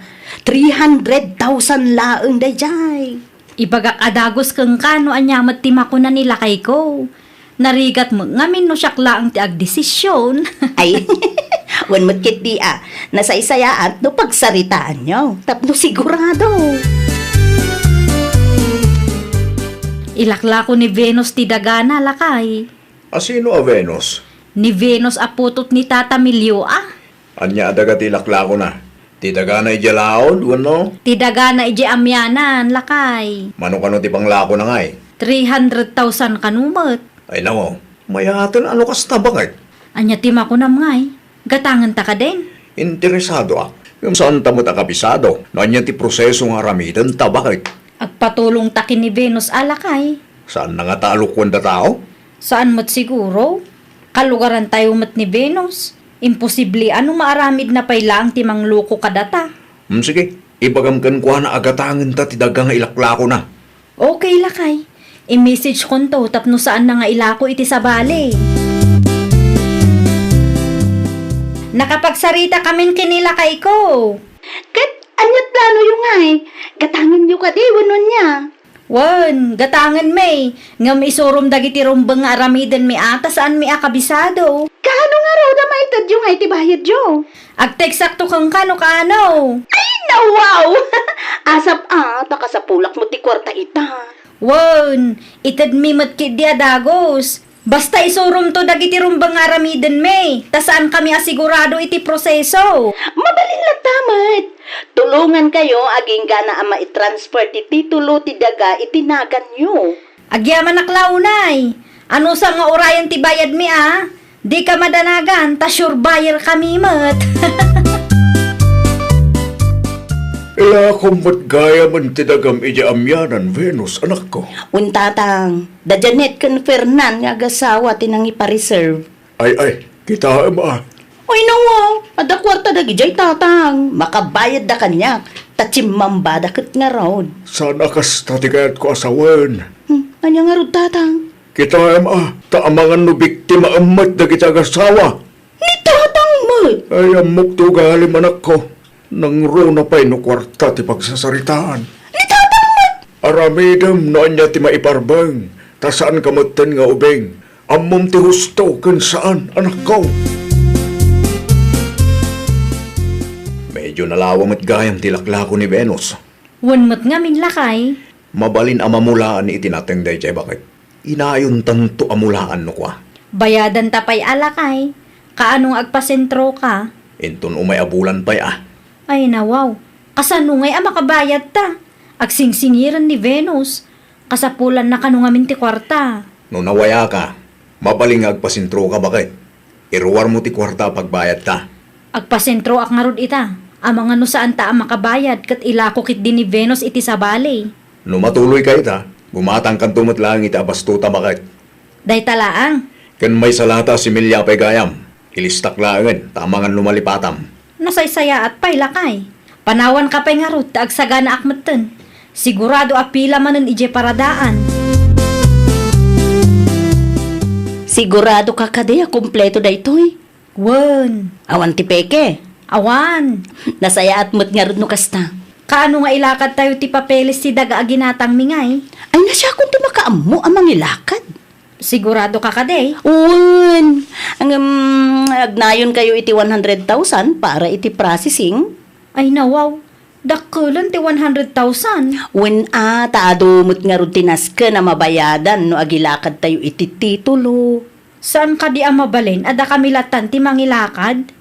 Three hundred thousand laeng daydiay. Ibagak a dagus kenka no ania met ti makuna ni lakayko. Narigat met ngamin no siak laeng ti agdesisyon. Ay, wen met ketdi a, nasaysayaat no pagsaritaanyo, tapno sigurado. Ilaklako ni Venus ti dagana, lakay. A sino a Venus? Ni Venus a putot ni Tata Milio a. Ania a daga ti ilaklakona? Ti dagana idiay laod, wenno? Ti dagana idiay amianan, lakay. Mano kano ti panglakona ngay? Three hundred thousand kano met. Ay, nawaw. Mayaten a no kasta, baket. Ania ti makunam ngay? Gatangenta kadin? Interesadoak. Ngem saanta met a kabisado no ania ti proseso nga aramidenta, baket. Agpatulongta ken ni Venus a, lakay. Saanna ngata a lokoenda tao? Saan met siguro. Kalugarantayo met ni Venus. Imposible a no maaramidna pay laeng ti mangloko kadata. Hmm, sige. Ibagam kenkuana a gatangenta ti daga nga ilaklakona. Okay, lakay. I-message konto tapno saanna nga ilako iti sabali. Nakapagsarita kamin ken ni lakayko. Ket aniat planoyo ngay? Gatangenyo kadi wenno ania? Wen, gatangenmi, ngem isurom dagiti rumbeng nga aramidenmi a ta saanmi a kabisado. Kaano ngarud a maitedyo ngay ti bayadyo? Agteksakto kenka no kaano. Ay, nawaw! Asap a, ta kasapulak met ti kuarta ita. Wen, itedmi met ketdi a dagus. Basta isuromto dagiti rumbeng nga aramidenmi, ta saankami a sigurado iti proseso. Mabalin latta met. Tulongankayo agingga a maitransfer ti titulo ti daga iti naganyo. Agyamanak la unay. Anusam nga urayen ti bayadmi a? Dika madanagan, ta sure buyer kami met. Ilakom met gayamen ti dagam idiay amianan, Venus, anakko. Wen, Tatang, da Janet ken Fernan nga agasawa ti nangipareserve. Ay, ay, kitaem a. Ay, nawaw, adda kuarta dagidiay, Tatang. Makabayadda kaniak, ta chimmambada ket ngarud. Saan a kasta ti kayatko a sawen? Hmm, ania ngarud, Tatang? Kitaem a, ta amangan no biktimaem met dagiti agasawa. Ni Tatang met! Ay, ammok ti ugalim, anakko. Nangruna pay no kuarta ti pagsasaritaan. Ni Tatang met! Aramidem no ania ti maiparbeng, ta saanka metten nga ubing. Ammom ti husto ken saan, anakko. Medyo nalawa met gayam ti laklako ni Venus. Wen met ngamin, lakay. Mabalin a mamulaan iti nateng daydiay, baket. Inayontanto a mulaan no kua. Bayadanta pay a, lakay. Kaano nga agpasentroka? Inton umay a bulan pay a. Ay, nawaw. Kasano ngay a makabayadta? Agsingsingiren ni Venus. Kasapulanna kano ngamin ti kuarta. No nawayaka, mabalin nga agpasentroka, baket. Iruarmo ti kuarta a pagbayadta. Agpasentroak ngarud ita. Amangan no saanta a makabayad ket ilako ketdi ni Venus iti sabali. No matuloyka ita, gumatangkanto met laeng iti abastota, baket. Dayta laeng. Ken maysa lata a similya pay gayam. Ilistak laengen, ta amangan no malipatam. Nasaysayaat pay, lakay. Panawanka pay ngarud ta agsaganaak metten. Sigurado a pila manen idiay paradaan. Siguradoka kadi a kompleto daytoy? Wen. Awan ti peke? Awan. Nasayaat met ngarud no kasta. Kaano nga ilakadtayo ti papeles ti daga a ginatangmi ngay? Ay, na, siakon ti makaammo a mangilakad. Siguradoka kadi? Wen. Ngem, agnayonkayo iti one hundred thousand para iti processing. Ay, nawaw. Dakkelen ti one hundred thousand. Wen a, ta adu met ngarud ti nasken a mabayadan no agilakadtayo iti titulo. Saan kadi a mabalin a dakami lattan ti mangilakad?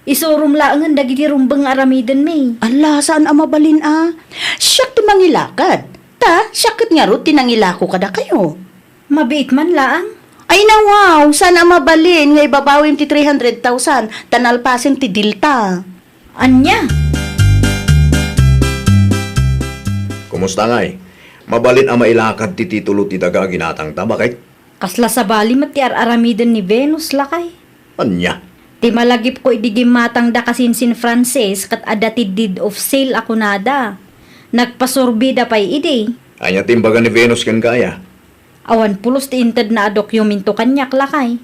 Isurom laengen dagiti rumbeng nga aramidenmi. Ala, saan a mabalin a? Siak ti mangilakad. Ta, siak ket ngarud ti nangilako kadakayo. Mabiit man laeng. Ay, nawaw, saan a mabalin nga ibabawim ti three hundred thousand, ta nalpasem ti dilta. Ania? Kumusta ngay? Mabalin a mailakad ti titulo ti daga a ginatangta, baket? Kasla sabali met ti ar-aramiden ni Venus, lakay. Ania? Ti malagipko idi gimmatangda kasinsin Francis ket adda ti deed of sale a kunada. Nagpasurbida pay idi. Ania ti imbaga ni Venus kenka aya? Awan pulos ti intedna a dokumento kaniak, lakay.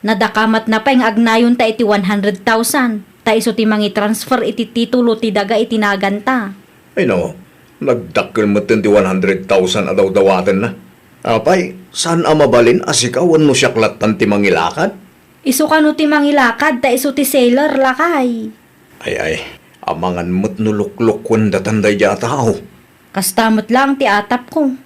Nadakamatna pay nga agnayonta iti one hundred thousand. ta isu ti mangitransfer iti titulo ti daga iti naganta. Ay no, nagdakkel metten ti one hundred thousand a dawdawatenna. Apay, saan a mabalin a sika wenno siak lattan ti mangilakad? Isu kano ti mangilakad ta isu ti seller, lakay. Ay, ay, amangan met no luklukkuendatan daydiay a tao. Kasta met laeng ti atapko.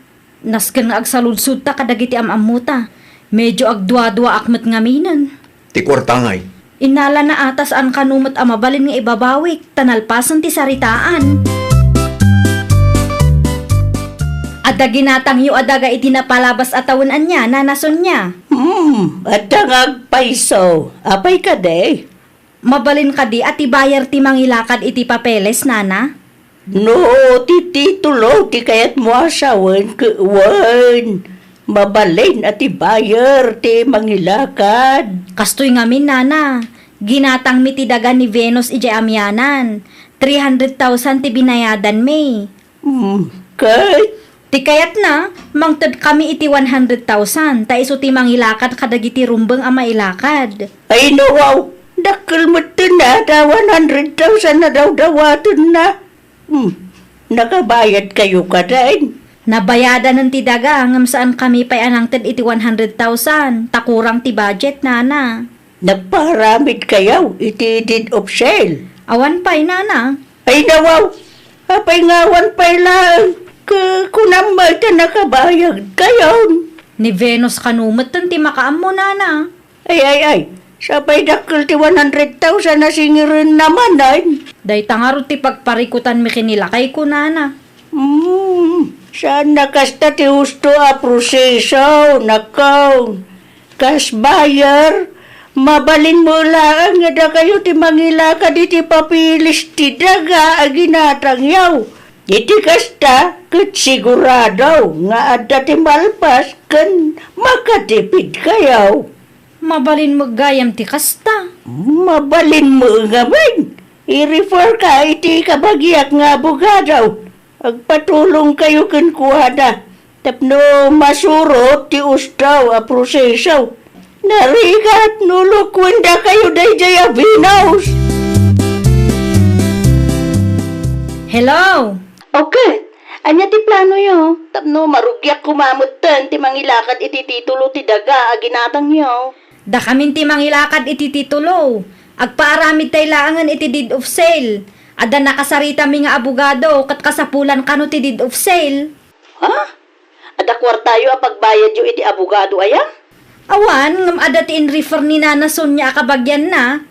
Nasken nga agsaludsodta kadagiti am-ammota. Medio agduaduaak met ngaminen. Ti kuarta ngay? Innalana a ta saan kano met a mabalin nga ibabawik, ta nalpasen ti saritaan. Adda ginatangyo a daga iti napalabas a tawen ania, Nana Sonia? Hmm, adda nga agpayso. Apay kadi? Mabalin kadi a ti buyer ti mangilakad iti papeles, Nana? No ti titulo ti kayatmo a sawen, ket wen, mabalin a ti buyer ti mangilakad. Kastoy ngamin, Nana. Ginatangmi ti daga ni Venus idiay Amianan. Three hundred thousand ti binayadanmi. Hmm, ket? Ti kayatna, mangtedkami iti one hundred thousand, ta isu ti mangilakad kadagiti rumbeng a mailakad. Ay, no, wow! Dakkel metten a ta one hundred thousand a dawdawatenna. Hmm, nakabayadkayo kadi? Nabayadanen ti daga, ngem saankami pay a nangted iti one hundred thousand, ta kurang ti budget, Nana. Nagpaaramidkayo iti deed of sale? Awan pay, Nana. Ay, nawaw! Apay nga awan pay laeng? Ku-, kunam met ta nakabayadkayon. Ni Venus kano metten ti makaammo, Nana. Ay, ay, ay. Sapay dakkel ti one hundred thousand a singirenna manen. Dayta ngarud ti pagparikutanmi ken ni lakayko, Nana. Hmm, saan a kasta ti husto a proseso, nako. Kas buyer, mabalinmo laeng nga dakayo ti mangilakad iti papeles ti daga a ginatangyo. Iti kasta, ket sigurado nga adda ti malpas ken makatipidkayo. Mabalin met gayam ti kasta. Mabalin met ngamin. I-refer ka iti kabagiak nga abogado. Agpatulongkayo kenkuana tapno masurot ti husto a proseso. Narigat no lukuendakayo daydiay a Venus. Hello? Okay. Ania ti planoyo? Tapno marugiak koma metten ti mangilakad iti titulo ti daga a ginatangyo. Dakamin ti mangilakad iti titulo. Agpaaramidtay laengen iti deed of sale. Adda nakasaritami nga abogado ket kasapulan kano ti deed of sale. Ha? Adda kuartayo a pagbayadyo iti abogado aya? Awan, ngem adda ti in-refer ni Nana Sonia a kabagianna.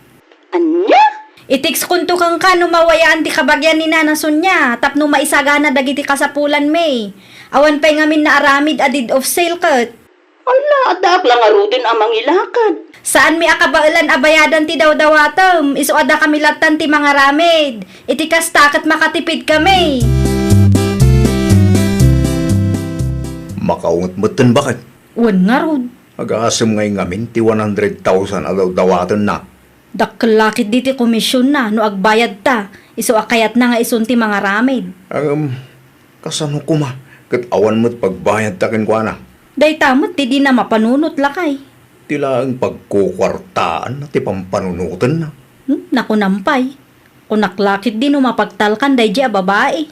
Ania? I-text konto kenka no mawayaan ti kabagian ni Nana Sonia tapno maisagana dagiti kasapulanmi. Awan pay ngamin naaramid a deed of sale ket. Ala, addaak la ngaruden a mangilakad. Saanmi a kabaelan a bayadan ti dawdawatem, isu a dakami lattan ti mangaramid. Iti kasta ket makatipidkami. Makaunget metten baket. Wen ngarud. Agasem ngay ngamin ti one hundred thousand a dawdawatenna. Dakkel la ketdi ti komisionna no agbayadta, isu a kayatna nga isun ti mangaramid. Ngem, kasano koma ket awan met pagbayadta kenkuana? Dayta met ti dina mapanunot, lakay. Ti laeng pagkukuartaanna ti pampanunotenna. Hmm, nakunam pay. Kunak la ketdi no mapagtalkan daydiay a babai.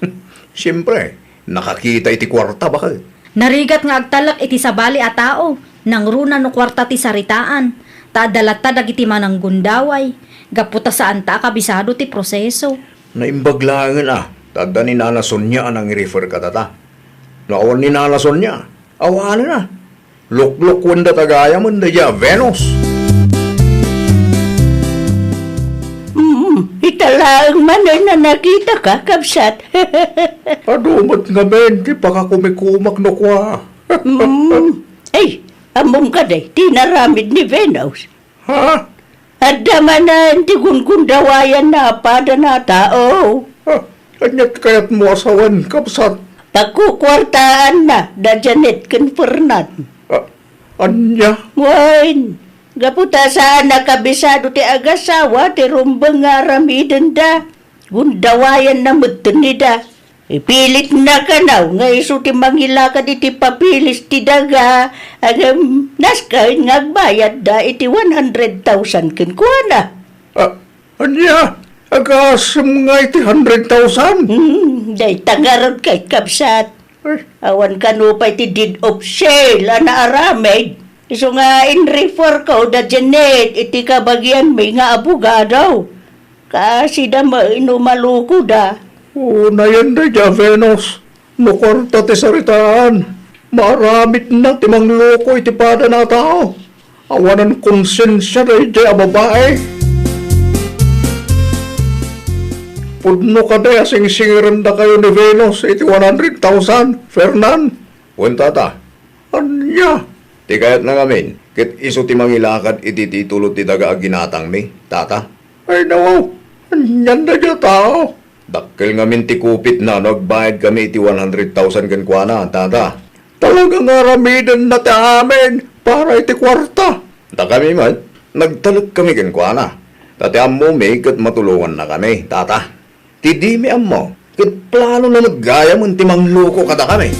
Siempre, nakakita iti kuarta, baket. Narigat nga agtalek iti sabali a tao, nangruna no kuarta ti saritaan, ta adda latta dagiti mananggundaway, gapu ta saanta a kabisado ti proseso. Naimbag laengen a, ta adda ni Nana Sonia a nangi-refer kadata. No awan ni Nana Sonia, awanen a. Luklukkuendata gayamen daydiay a Venus. Mm, ita laeng manen a nakitaka, kabsat. Adu met ngamin ti pakakumikumak no kua. Mm. Ay, ammom kadi ti inaramid ni Venus? Ha? Adda manen ti gungundawayanna a padana a tao. Ah, ania ti kayatmo a sawen, kabsat? Pagkukuartaanna da Janet ken Fernan. Ah, ania? Wen, gapu ta saan a kabisado ti agasawa ti rumbeng nga aramidenda. Gundawayanna metten ida. Ipilitna kano nga isu ti mangilakad iti papeles ti daga, ngem nasken nga agbayadda iti one hundred thousand kenkuana. Ah, Ania? Agasem nga iti hundred thousand? Hmm, dayta ngarud, kakabsat. Ay. Awan kano pay ti deed of sale a naaramid. Isu nga in-refer ko da Janet iti kabagianmi nga abogado. Kasida met no malukoda. Unayen daydiay a Venus. No kuarta ti saritaan, maaramidna ti mangloko iti padana a tao. Awanan konsensia daydiay a babai. Pudno kadi a singsingirendakayo ni Venus iti one hundred thousand, Fernan? Wen, tata. Ania? Ti kayatna ngamin, ket isu ti mangilakad iti titulo ti daga a ginatangmi, tata. Ay, nawaw. Anian daydiay a tao? Dakkel ngamin ti kupitna no agbayadkami iti one hundred thousand kenkuana, tata. Talaga nga aramidenna ti amin para iti kuarta. Dakami met, nagtalekkami kenkuana. Ta ti ammomi ket matulongannakami, tata. Ti dimi ammo, ket planona met gayamen ti mangloko kadakami.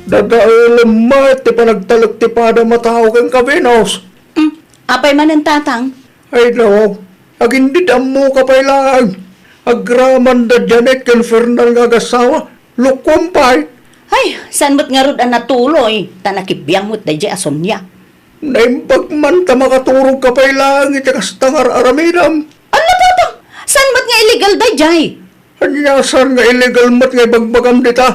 Dadaelem met ti panagtalek ti padam a tao kenka, Venus. Hmm, apay manen, tatang? Ay, nawaw. Agindid ammoka pay laeng. Agraman da Janet ken Fernan nga agasawa. Lukuam pay. Ay, saan met ngarud a natuloy, ta nakibiang met daydiay a Sonia. Naimbag man ta makaturogka pay laeng iti kasta nga ar-aramidem. Ala, tatang, saan met nga illegal daydiay? Ania saan nga illegal met nga ibagbagam dita?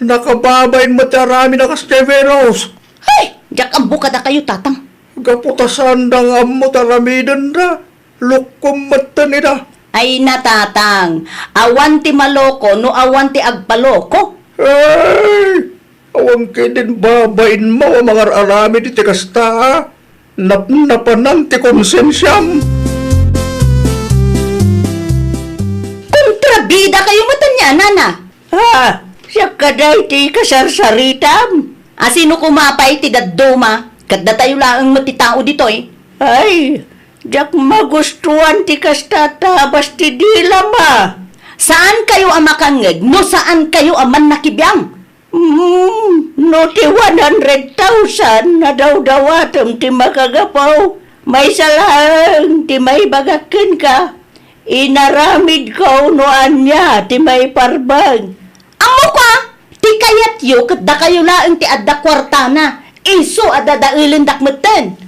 Nakababain met ti aramid a kasdiay, Venus. Ay, diak ammo kadakayo, tatang. Gapu ta saanda nga ammo ti aramidenda, lukuam metten ida. Ay, natatang, awan ti maloko no awan ti agpaloko. Ay, awan ketdin babainmo a mangar-aramid iti kasta, a? Napnapanan ti konsensiam. Kontrabidakayo met ania, nana? Ah, siak kadi ti kasarsaritam. A, sino koma pay ti dadduma? Ket datayo laeng met ti tao ditoy. Ay, diak magustuan ti kasta a tabas ti dilam, a. Saankayo a makangngeg no saankayo a mannakibiang. Hmm, no ti one hundred thousand a dawdawatem ti makagapu, maysa laeng ti maibagak kenka. Inaramidko no ania ti maiparbeng. Ammok a, ti kayatyo ket dakayo laeng ti adda kuartana, isu a dadaelendak metten.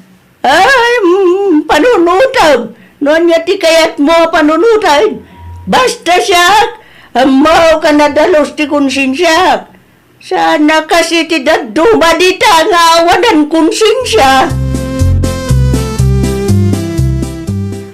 Ay, mm, panunotem. No ania ti kayatmo a panunotem? Basta siak, ammok a nadalus ti konsensiak. Saan a kas iti dadduma dita nga awanan konsensia.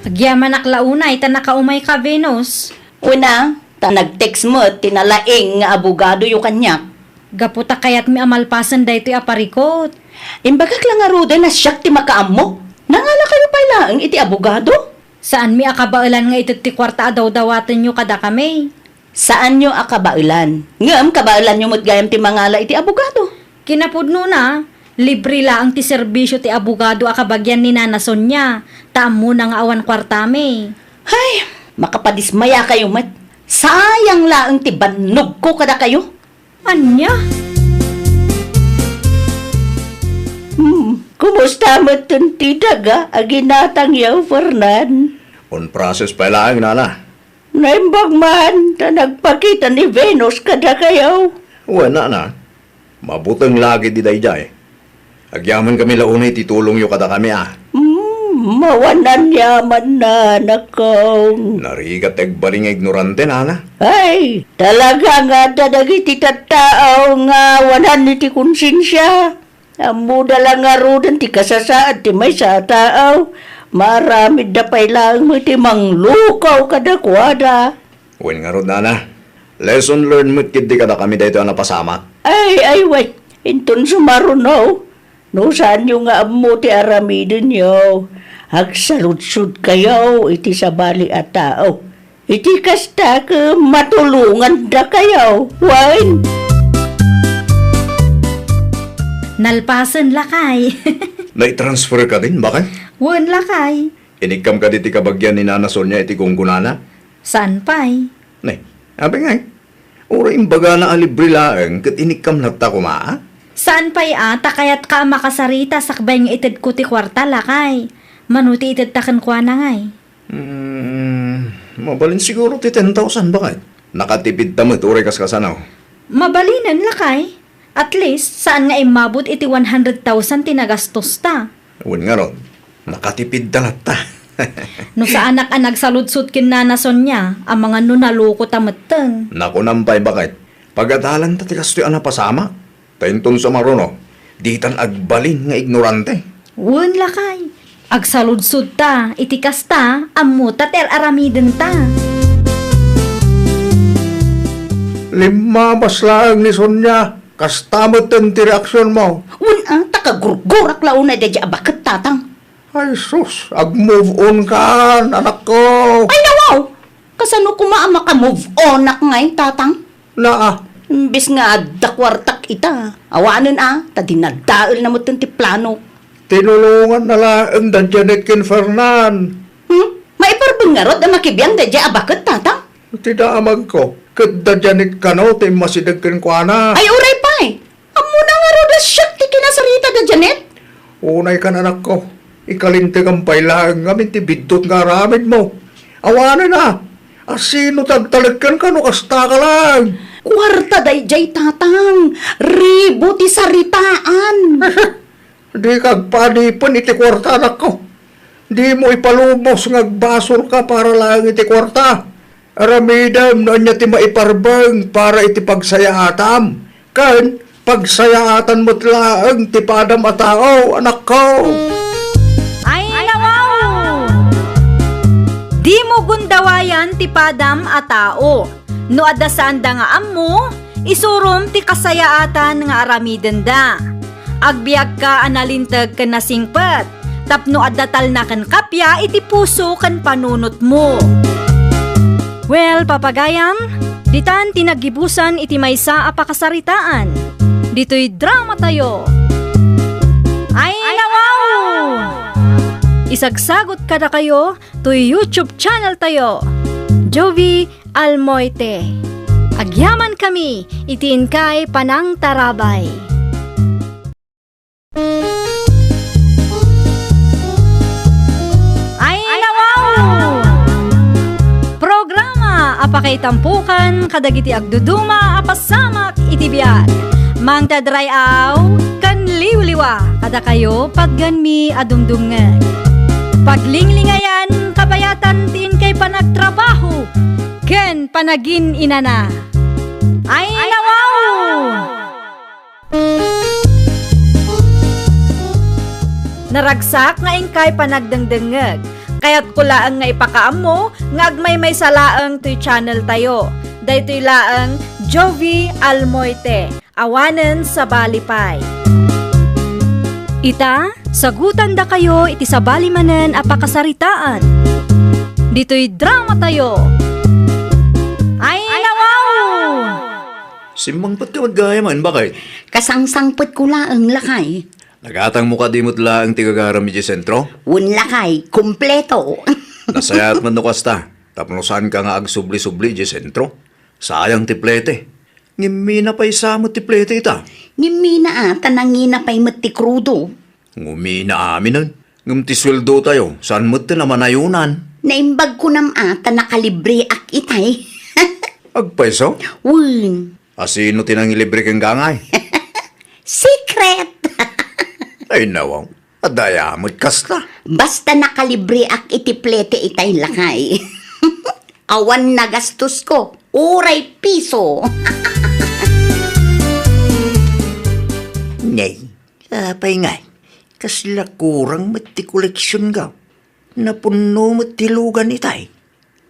Agyamanak la unay ta nakaumayka, Venus. Kuna, ta nag-text met ti nalaing nga abogadoyo kaniak. Gapu ta kayatmi a malpasen daytoy a parikut. Imbagak la ngaruden a siak ti makaammo. Nangalakayo pay laeng iti abogado? Saanmi a kabaelan nga ited ti kuarta a dawdawatenyo kadakami. Saanyo a kabaelan. Ngem kabaelanyo met gayam ti mangala iti abogado. Kinapudnona, libre laeng ti serbisio ti abogado a kabagian ni Nana Sonia, ta ammona nga awan kuartami. Hay, makapadismayakayo met. Sayang laeng ti bannogko kadakayo. Ania? Hmm, kumusta met ti daga a ginatangyo, Fernan? On process pay laeng, nana. Naimbag man ta nagpakita ni Venus kadakayo. Wen, nana. Mabuteng la ketdi daydiay. Agyamankami la unay ti tulongyo kadakami, a. Hmm, awan aniamanna, anakko. Narigat ti agbalin nga ignorante, nana. Ay, talaga nga adda dagiti tattao nga awanan iti konsensia. Ammoda la ngaruden ti kasasaad ti maysa a tao. Maaramidda pay laeng met ti manglukaw kadakuada. Wen ngarud, nana, lesson learned met ketdi kadakami daytoy a napasamak. Ay, ay, wen. Inton sumaruno, no saanyo nga ammo ti aramidenyo, agsaludsodkayo iti sabali a tao. Iti kasta, ket matulongandakayo. Wen. Nalpasen, lakay. Nai-transfer ka din, bakay? Wen, lakay. Inikkam kadi ti kabagian ni Nana Sonia iti gunggonana? Saan pay. Ne, apay ngay? Uray imbagana a libre laeng ket inikkam latta koma, a? Saan pay a, ta kayatka a makasarita sakbay nga itedko ti kuarta, lakay. Mano ti itedta kenkuana ngay? Hmm, mabalin siguro ti ten thousand, baket. Nakatipidta met uray kaskasano. Mabalinen, lakay. At least, saan nga immabot iti one hundred thousand ti nagastosta. Wen ngarud, nakatipidta latta. No saanak a nagsaludsod ken Nana Sonia, amangan no nalokota metten. Nakunam pay, baket. Pagadalanta ti kastoy a napasamak. Ta inton sumaruno, ditan agbalin nga ignorante. Wen, lakay. Agsaludsodta iti kasta, ammota ti ar-aramidenta. Limmabas laeng ni Sonia, kasta metten ti reaksionmo. Wen a, ta kagurgurak la unay daydiay a baket, tatang. Ay sus, ag-move on kan, anakko. Ay, nawaw! Kasano koma a maka-move onak ngay, tatang? Naa. Imbes nga adda kuartak ita, awanen a, ta dinadaelna metten ti planok. Tinulonganna laeng da Janet ken Fernan. Hmm? Maiparbeng ngarud a makibiang daydiay a baket, tatang? Ti damagko, ket da Janet kano ti immasideg kenkuana. Ay, uray pay! Ammona ngarud a siak ti kinasarita da Janet? Unay kan, anakko, ikalintegam pay laeng ngamin ti biddut nga aramidmo. Awanen a, asino ti agtalek kenka no kasta ka laeng? Kuarta daydiay, tatang, ribu ti saritaan. Dika agpadipen iti kuarta, anakko. Dimo ipalubos nga agbasolka para laeng iti kuarta. Aramidem no ania ti maiparbeng para iti pagsayaatam, ken pagsayaatan met laeng ti padam a tao, anakko. Ay, nawaw! Dimo gundawayan ti padam a tao. No adda saanda nga ammo, isurom ti kasayaatan nga aramidenda. Agbiagka a nalinteg ken nasingpet, tapno adda talna ken kappia iti puso ken panunotmo. Well, papagayam, ditan ti naggibusan iti maysa a pakasaritaan. Ditoy dramatayo. Ay, nawaw! Isagsagot kadakayo toy YouTube channel tayo, Jovie Almoite. Agyamankami iti inkay panangtarabay. Ay, nawaw! Programa a pakaitampokan kadagiti agduduma a pasamak iti biag. Mangted ray-aw ken liwliwa kadakayo patgenmi a dumdumngeg. Paglinglingayan, kabayatan ti inkay panagtrabaho ken panagin-inana. Ay, nawaw! Naragsak nga inkay panagdengdengngeg. Kayatko laeng nga ipakaammo nga agmaymaysa laeng toy channel tayo. Daytoy laeng Jovie Almoite. Awanen sabali pay. Ita, sagutandakayo iti sabali manen a pakasaritaan. Ditoy dramatayo. Ay, nawaw! Simmangpet ka met gayam, baket. Kasangsangpetko laeng, lakay. Nagatangmo kadi met laeng ti gagaram idiay sentro? Wen, lakay, kompleto. Nasayaat met no kasta, tapno saanka nga agsubli-subli idiay sentro. Sayang ti plete. Ngem mina pay sa met ti plete ita. Ngem mina a, ta nangina pay met ti krudo. Ngumina aminen. Ngem ti sueldotayo, saan met ti namanayonan. Naimbag kunam a, ta nakalibreak itay. Agpayso? Wen. Asino ti nangilibre ken gangay? Secret! Ay, nawaw. Adda aya met kasta. Basta nakalibreak iti plete itay, lakay. Awan nagastosko, uray piso. Nay, apay ngay, kasla kurang met ti koleksionko. Napunno met ti lugan itay.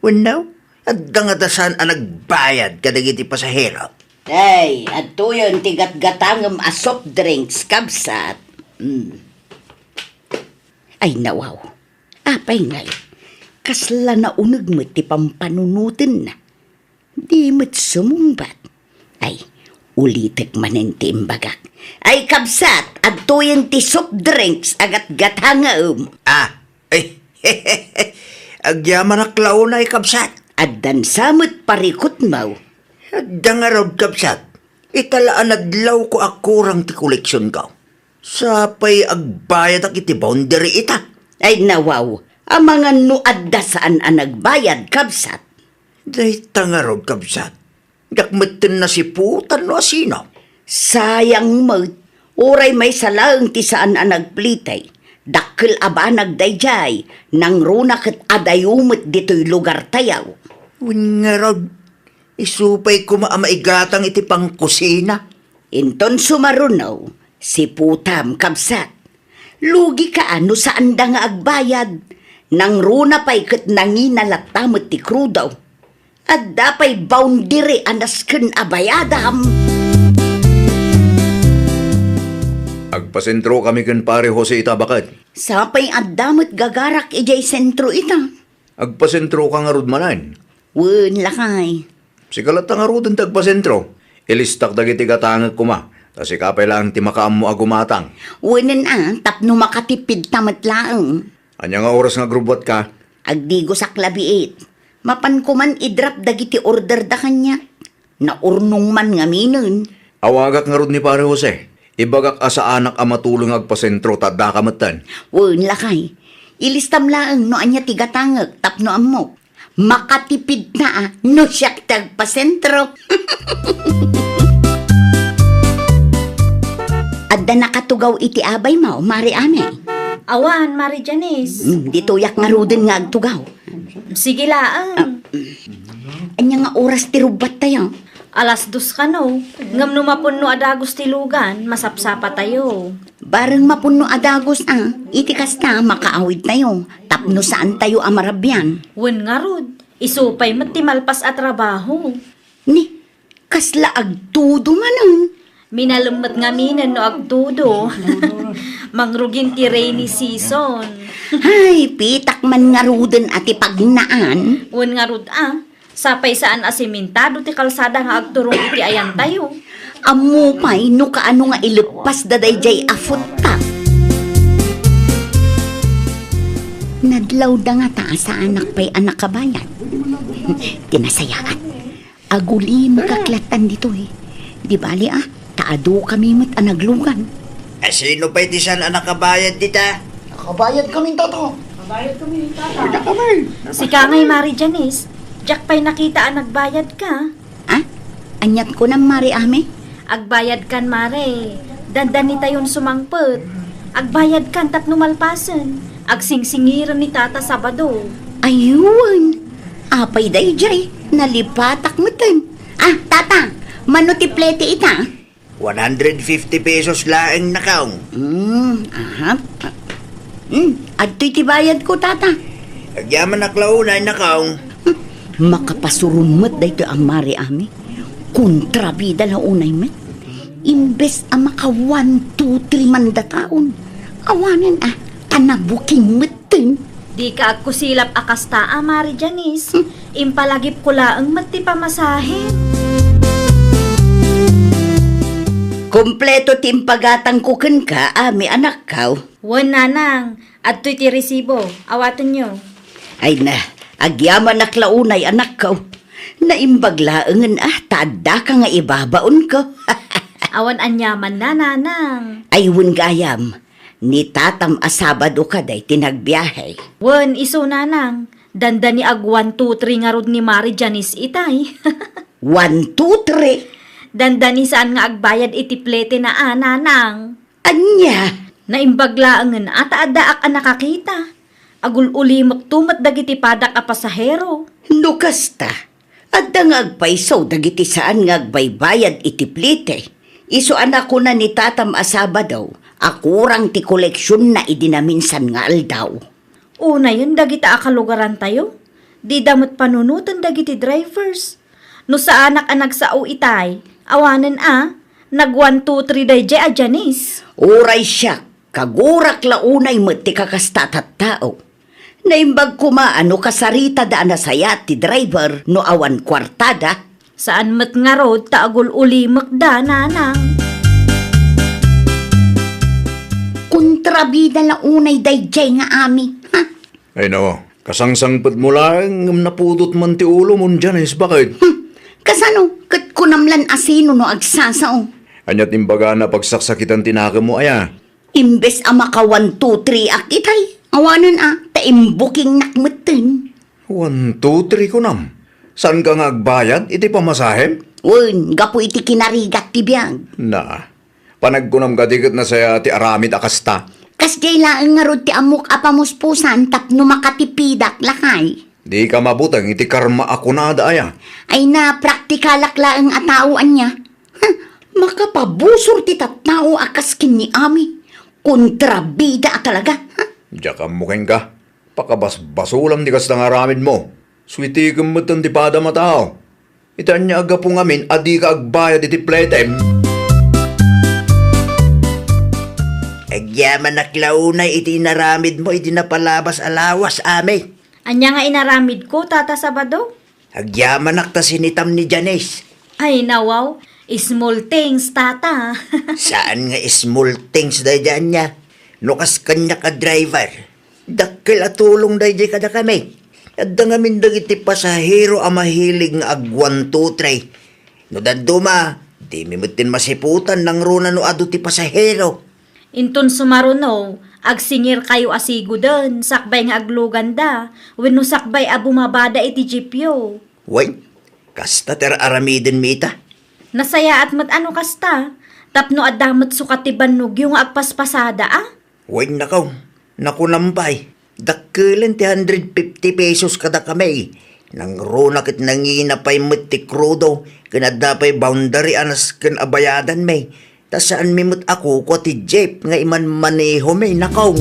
Wenno, adda ngata saan a nagbayad kadagiti pasahero? Ay, adtoyen ti gatgatangem a soft drinks, kabsat. Mm. Ay, nawaw. Apay ngay, kasla nauneg met ti pampanunotenna. Di met sumungbat. Ay, ulitek manen ti imbagak. Ay, kabsat, adtoyen ti soft drinks a gatgatangem. Ah, ay, agyamanak la unay, kabsat. Addan sa met parikutmo. Adda ngarud, kabsat. Ita la a nadlawko a kurang ti koleksionko. Sapay agbayadak iti boundary ita. Ay, nawaw, amangan no adda saan a nagbayad, kabsat. Dayta ngarud, kabsat. Diak metten nasiputan no asino. Sayang met, uray maysa laeng ti saan a nagplete. Dakkel a banag daydiay, nangruna ket adayo met ditoy lugartayo. Wen ngarud, isu pay koma a maigatang iti pangkusina. Inton sumaruno, siputam, kabsat. Lugika a no saanda nga agbayad, nangruna pay ket nangina latta met ti krudo. Adda pay boundary a nasken a bayadam. Agpasentrokami ken Pare Jose ita, baket. Sapay adda met gagarak idiay sentro ita. Agpasentroka ngarud manen? Wen, lakay. Sika latta ngaruden ti agpasentro. Ilistak dagiti gatangek koma, ta sika pay laeng ti makaammo a gumatang. Wenen a, tapno makatipidta met laeng. Ania nga oras nga agrubbuatka? Agdigosak la biit. Mapanko man i-drop dagiti orderda kaniak. Naurnong man ngaminen. Awagak ngarud ni Pare Jose. Ibagak a saanak a matulong nga agpasentro ta addaka metten. Wen, lakay. Ilistam laeng no ania ti gatangek tapno ammok. Makatipidta a no siak ti agpasentro. Adda nakatugaw iti abaymo, Mari Ame? Awan, Mari Janice. Hmm, ditoyak ngaruden nga agtugaw. Sige laeng. Ah, mm. Ania nga oras ti rubbuattayo? Alas dos kano, ngem no mapunno a dagus ti lugan, masapsapatayo. Bareng mapunno a dagus a, iti kasta, makaawidtayo, tapno saantayo a marabian. Wen ngarud, isu pay met ti malpas a trabaho. Ni, kasla agtudo manen? Minalem met ngaminen no agtudo. Mangrugin ti rainy season. Ay, pitak man ngaruden a ti pagnaan. Wen ngarud a, sapay saan a simentado ti kalsada nga agturong iti ayantayo. Ammo pay no kaano nga ileppasda daydiay a footpath. Nadlawda ngata a saanak pay a nakabayad. Ti nasayaat, agulimekak lattan ditoy. Di bali a, ta adukami met a naglugan. Asino pay ti saan a nakabayad dita? Nakabayadkami, Tata. Nakabayadkami, Tata. Sika ngay, Mari Janice, diak pay nakita a nagbayadka. Ah? Aniat kunam, Mari Ame? Agbayadkan, Mare. Dandanitayon sumangpet. Agbayadkan tapno malpasen. Agsingsingiren ni Tata Sabado. Aywan. Apay daydiay, nalipatak metten. Ah, Tata, mano ti plete ita? One hundred fifty pesos laeng, nakaw. Hmm, aha. Hmm, adtoy ti bayadko, Tata. Agyamanak la unay, nakaw. Hmm, makapasurom met daytoy a Mari Ame. Kontrabida la unay met. Imbes a maka one, two, three man dataon, awanen a, ta nabuking metten. Dika agkusilap a kasta a, Mari Janice. Hmm. Impalagipko laeng met ti pamasahe. Kompleto ti impagatangko kenka, Ame, anakkaw. Wen, nanang, adtoy ti resibo. Awatenyo. Ay na, agyamanak la unay, anakkaw. Naimbag laengen a, ta addaka nga ibabaonko. Awan aniamanna, nanang. Ay, wen gayam. Ni tatam a Sabado kadi ti nagbiahe. Wen, isu, nanang. Dandani ag one, two, three ngarud ni Mari Janice itay. One, two, three? Dandani saan nga agbayad iti plete na a, nanang. Ania? Naimbag laengen a ta addaak a nakakita. Agul-ulimekto met dagiti padak a pasahero. No kasta, adda nga agpayso dagiti saan nga agbaybayad iti plete. Isu a nakuna ni tatam a Sabado a kurang ti koleksionna idi naminsan nga aldaw. Unayen dagita a kalugarantayo, dida met panunoten dagiti drivers. No saanak a nagsao itay, awanen a, nag one, two, three daydiay a Janice. Uray siak, kagurak la unay met ti kakasta a tattao. Naimbag koma a no kasaritada a nasayaat ti driver no awan kuartada. Saan met ngarud ta agul-ulimekda, nanang. Kontrabida la unay daydiay nga Ame, ha? Ay, nao, kasangsangpetmo laeng ngem napudot man ti ulom, Janice, baket. Hmm, kasano? Ket kunam lan asino no agsasao? Ania ti imbagana a pagsaksakitan ti nakemmo, aya? Imbes a maka one, two, three ak itay, Awanen a, ta imbukingnak metten. One, two, three, kunam. Saanka nga agbayad iti pamasahem? Wen, gapu iti kinarigat ti biag. Na, panagkunam kadi ket nasayaat ti aramid a kasta. Kasdiay laeng ngarud ti ammok a pamuspusan tapno makatipidak, lakay. Dika mabuteng iti karma a kunada aya. Ay na, praktikalak laeng a tao ania. Huh, makapabusor ti tattao a kas ken ni Ami. Kontrabida a talaga, ha? Diak ammo kenka. Pakabasbasolam ti kasta nga aramidmo. Suitikem metten ti padam a tao. Iti ania a gapu ngamin a dika agbayad iti pletem? Agyamanak la unay iti inaramidmo iti napalabas a lawas, Ami. Ania nga inaramidko, Tata Sabado? Agyamanak ta sinitam ni Janice. Ay, nawaw. Small things, Tata. Saan nga small things daydi ania? No kas kaniak a driver, dakkel a tulong daydi kadakami. Adda ngamin dagiti pasahero a mahilig nga ag-one, two, three. No dadduma, dimi metten masiputan nangruna no adu ti pasahero. Inton sumaruno, agsingirkayo a siguden sakbay nga agluganda wenno sakbay a bumabada iti jeepyo. Wen, kasta ti ar-aramidenmi ita. Nasayaat met a no kasta, tapno adda met sukat ti bannogyo nga agpaspasada a. Wen, nakaw, nakunam pay. Dakkelen ti hundred fifty pesos kadakami. Nangruna ket nangina pay met ti krudo, ken adda pay boundary a nasken a bayadanmi. Ta saanmi met a kukua ti jeep nga imanmanehomi, nakaw.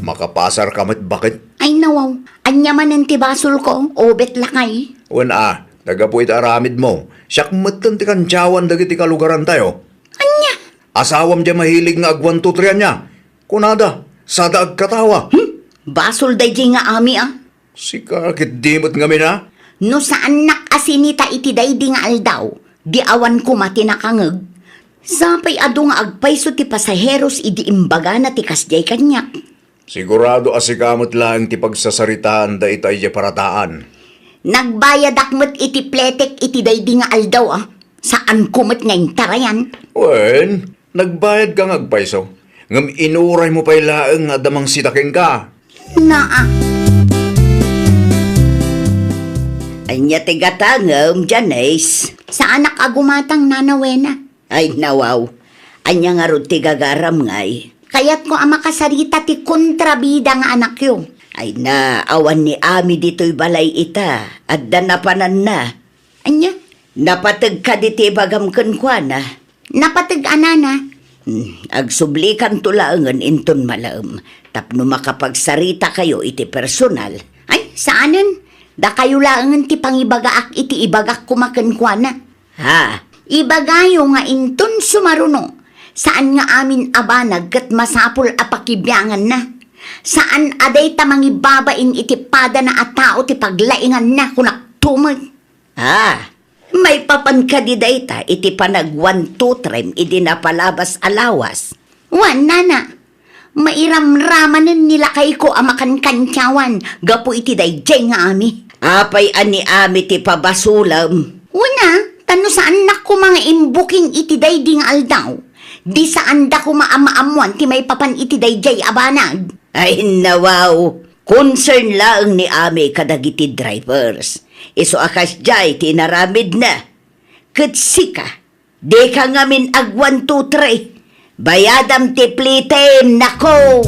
Makapasarka met baket. Ay, nawaw. Ania manen ti basolko, ubet lakay? Wen a, ta gapu iti aramidmo, siak metten ti kantiawan dagiti kalugarantayo. Ania? Asawam diay mahilig nga ag-one, two, three ania. Kunada, sada agkatawa. Hmm? Basol daydiay nga Ami a. Sika ket di met ngamin a. No saannak a sinita iti daydi nga aldaw, di awan koma ti nakangeg. Sapay adu nga agpayso ti pasaheros idi imbagana ti kasdiay kaniak. Sigurado a sika met laeng ti pagsasaritaanda ita idiay parataan. Nagbayadak met iti pletek iti daydi nga aldaw a. Saanko met nga intarayan. Wen, nagbayadka nga agpayso, ngem inuraymo pay laeng nga adda mangsita kenka. Naa. Ania ti gatangem, Janice? Saanak a gumatang, Nana Wena. Ay, nawaw. Ania ngarud ti gagaram ngay? Kayatko a makasarita ti kontrabida nga anakyo. Ay na, awan ni Ami ditoy balay ita. Adda napananna. Ania? Napateg kadi ti ibagam kenkuana? Napateg a, Nana. Hmm, agsublikanto laengen inton malaem tapno makapagsaritakayo iti personal. Ay, saanen. Dakayo laengen ti pangibagaak iti ibagak koma kenkuana. Ha? Ibagayo nga inton sumaruno, saan nga amin a banag ket masapul a pakibianganna. Saan a dayta mangibabain iti padana a tao ti paglainganna, kunakto met. Ah, maipapan kadi dayta iti panag-one, two, three idi napalabas a lawas? Wen, Nana. Mairamramanen ni lakayko a makankantiawan gapu iti daydiay nga Ami. Apay a ni Ami ti pabasolem? Wen a, ta no saannak koma nga imbuking iti daydi nga aldaw, di saanda koma a maammoan ti maipapan iti daydiay a banag. Ay, nawaw. Concern laeng ni Ami kadagiti drivers. Isu a kasdiay ti inaramidna. Ket sika, dika ngamin ag-one, two, three. Bayadam ti plitem, nako!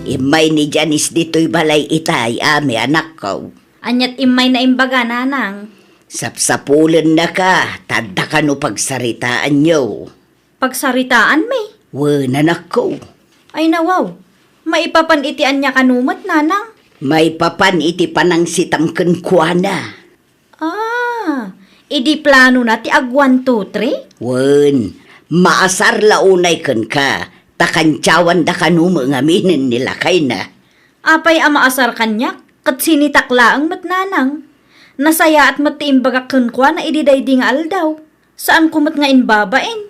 Immay ni Janice ditoy balay itay, Ami, anakko. Aniat immay na imbaga, Nanang? Sapsapulennaka, ta adda kano pagsaritaanyo. Pagsaritaanmi? Wen, anakko. Ay, nawaw. Maipapan iti ania kano met, Nanang? Maipapan iti panangsitam kenkuana. Ah, idi planona ti ag-one, two, three? Wen, maasar la unay kenka, ta kantiawanda kano met ngaminen ni lakayna. Apay a maasar kaniak, ket sinitak laeng met, Nanang. Nasayaat met ti imbagak kenkuana idi daydi nga aldaw. Saanko met nga imbabain.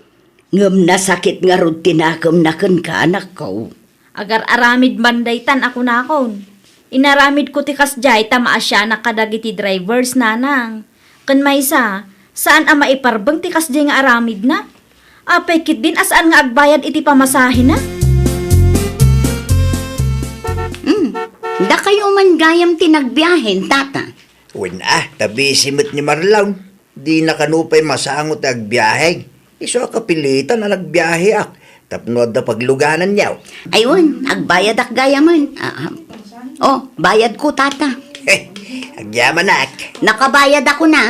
Ngem nasakit ngarud ti nakemna kenka, anakko. Agar-aramid man daytan a kunakon. Inaramidko ti kasdiay ta maasianak kadagiti drivers, Nanang. Ken maysa, saan a maiparbeng ti kasdiay nga aramidna. Apay ketdin a saan nga agbayad iti pamasahena? Hmm, dakayo man gayam ti nagbiahen, tata. Wen a, ta busy met ni Marlon. Dina kano pay masango ti agbiahe. Isu a kapilitan a nagbiaheak tapno adda paglugananyo. Ay wen, agbayadak gayamen. Ah, ah. Oh, bayadko, tata. Agyamanak. Nakabayadakon a,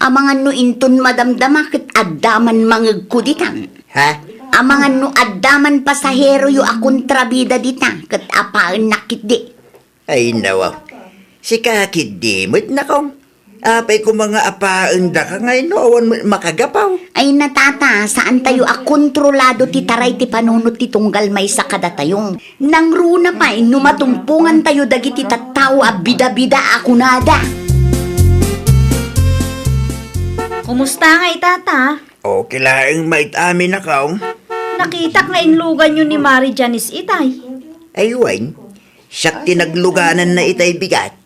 amangan no inton madamdama ket adda man mangegko ditan. Ha? Amangan no adda man pasaheroyo a kontrabida dita ket apaennak ketdi. Ay, nawa. Sika ketdi met, nakong. Apay koma nga apaendaka nga no awan met makagapu. Ay, na, tata, saantayo a kontrolado ti taray ti panunot ti tunggal maysa kadatayo. Nangruna pay no matumpongantayo dagiti tattao a bida-bida a kunada. Kumusta ngay, tata? Okay laeng met amin, nakong. Nakitak nga inluganyo ni Mari Janice itay. Ay, wen. Siak ti naglugananna itay bigat.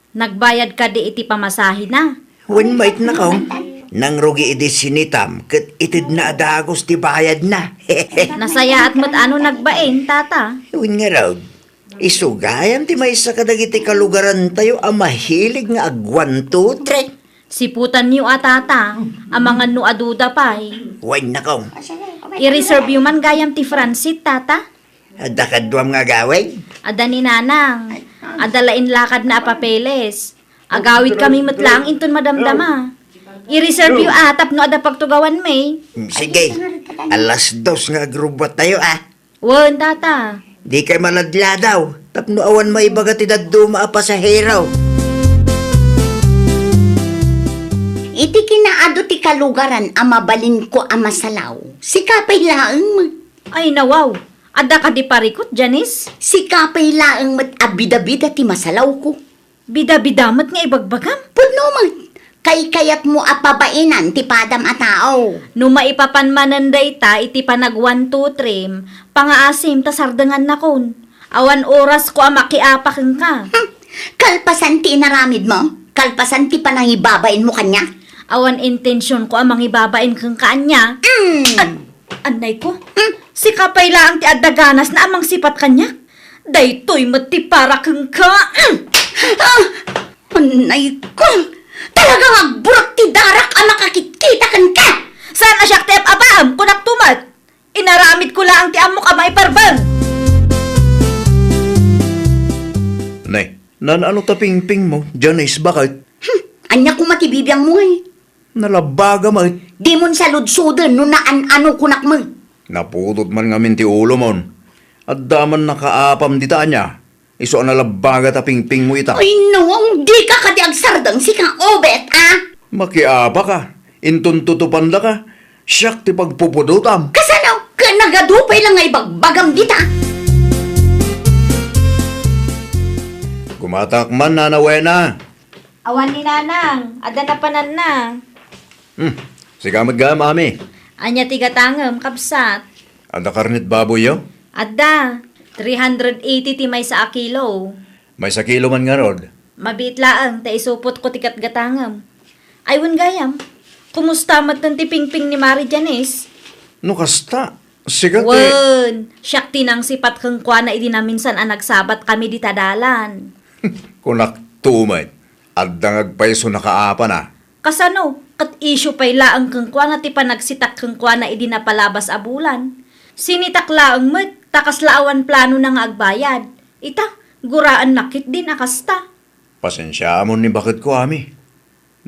Nagbayad kadi iti pamasahena? Wen met, nakong. Nangrugi idi sinitam ket itedna a dagus ti bayadna. Nasayaat met a no nagbain, tata. Wen ngarud, isu gayam ti maysa kadagiti kalugarantayo a mahilig nga ag-one, two, three. Siputanyo a, tata, amangan no aduda pay. Wen, nakong. I-reserveyo man gayam ti front seat, tata. Adda kaduam nga agawid? Adda ni Nanang. Adda la inlakadna a papeles. Agawidkami met laeng inton madamdama. I-reserveyo a tapno adda pagtugawanmi. Mm, sige. Alas dos nga agrubuattayo, a. Wen, tata. Dikay maladladaw tapno awan maibaga ti dadduma a pasahero. Iti kinaadu ti kalugaran a mabalinko a masalaw, sika pay laeng met. Ay, nawaw. Adda kadi parikut, Janice? Sika pay laeng met a bida-bida ti masalawko. Bida-bida met nga ibagbagam? Pudno met. Kaykayatmo a pabainan ti padam a tao. No maipapan manen dayta iti panag-one, two, three, pangaasim ta sardengannakon. Awan orasko a makiapa kenka. Hmm. Kalpasan ti inaramidmo? Kalpasan ti panangibabainmo kaniak? Awan intensionko a mangibabain kenka ania. Mm. Annayko, hmm? Sika pay laeng ti adda ganasna a mangsipat kaniak. Daytoy met ti para kenka. Hmm. Ah! Annayko, talaga nga agburak ti darak a makakitkita kenka. Saan a siak ti ap-apaem, kunakto met. Inaramidko laeng ti ammok a maiparbeng. Ne, naan-ano ta pingpingmo, Janice, baket? Hmm, ania koma ti bibiangmo, ay? Nalabbaga met. Dimon saludsoden no naan-ano kunak met. Napudot man ngamin ti ulomon. Adda man nakaapam dita ania. Isu a nalabbaga ta pingpingmo ita. Ay, no, dika kadi agsardeng, sika, Obet, a? Makiapaka. Inton tutupandaka, siak ti pagpupudotam. Kasano? Ket nagadu pay la nga ibagbagam dita. Gumatangak man, Nana Wena. Awan ni Nanang, adda napananna. Hmm, sika met gayam, Ami. Ania ti gatangem, kabsat? Adda karnet baboyyo? Adda. Three hundred eighty ti maysa a kilo. Maysa kilo man ngarud. Mabiit laeng ta isupotko ti gatgatangem. Ay, wen gayam, kumusta metten ti pingping ni Mari Janice? No kasta, sika ti— Wen, siak ti nangsipat kenkuana idi naminsan a nagsabat kami dita dalan. Kunak to met, adda nga agpayso nakaapana. Kasano? Ket isyu pay laeng kenkuana ti panagsitak kenkuana idi napalabas a bulan. Sinitak laeng met, ta kasla awan planona nga agbayad. Ita, guraennak ketdin a kasta. Pasensiaamon ni baketko, Ami.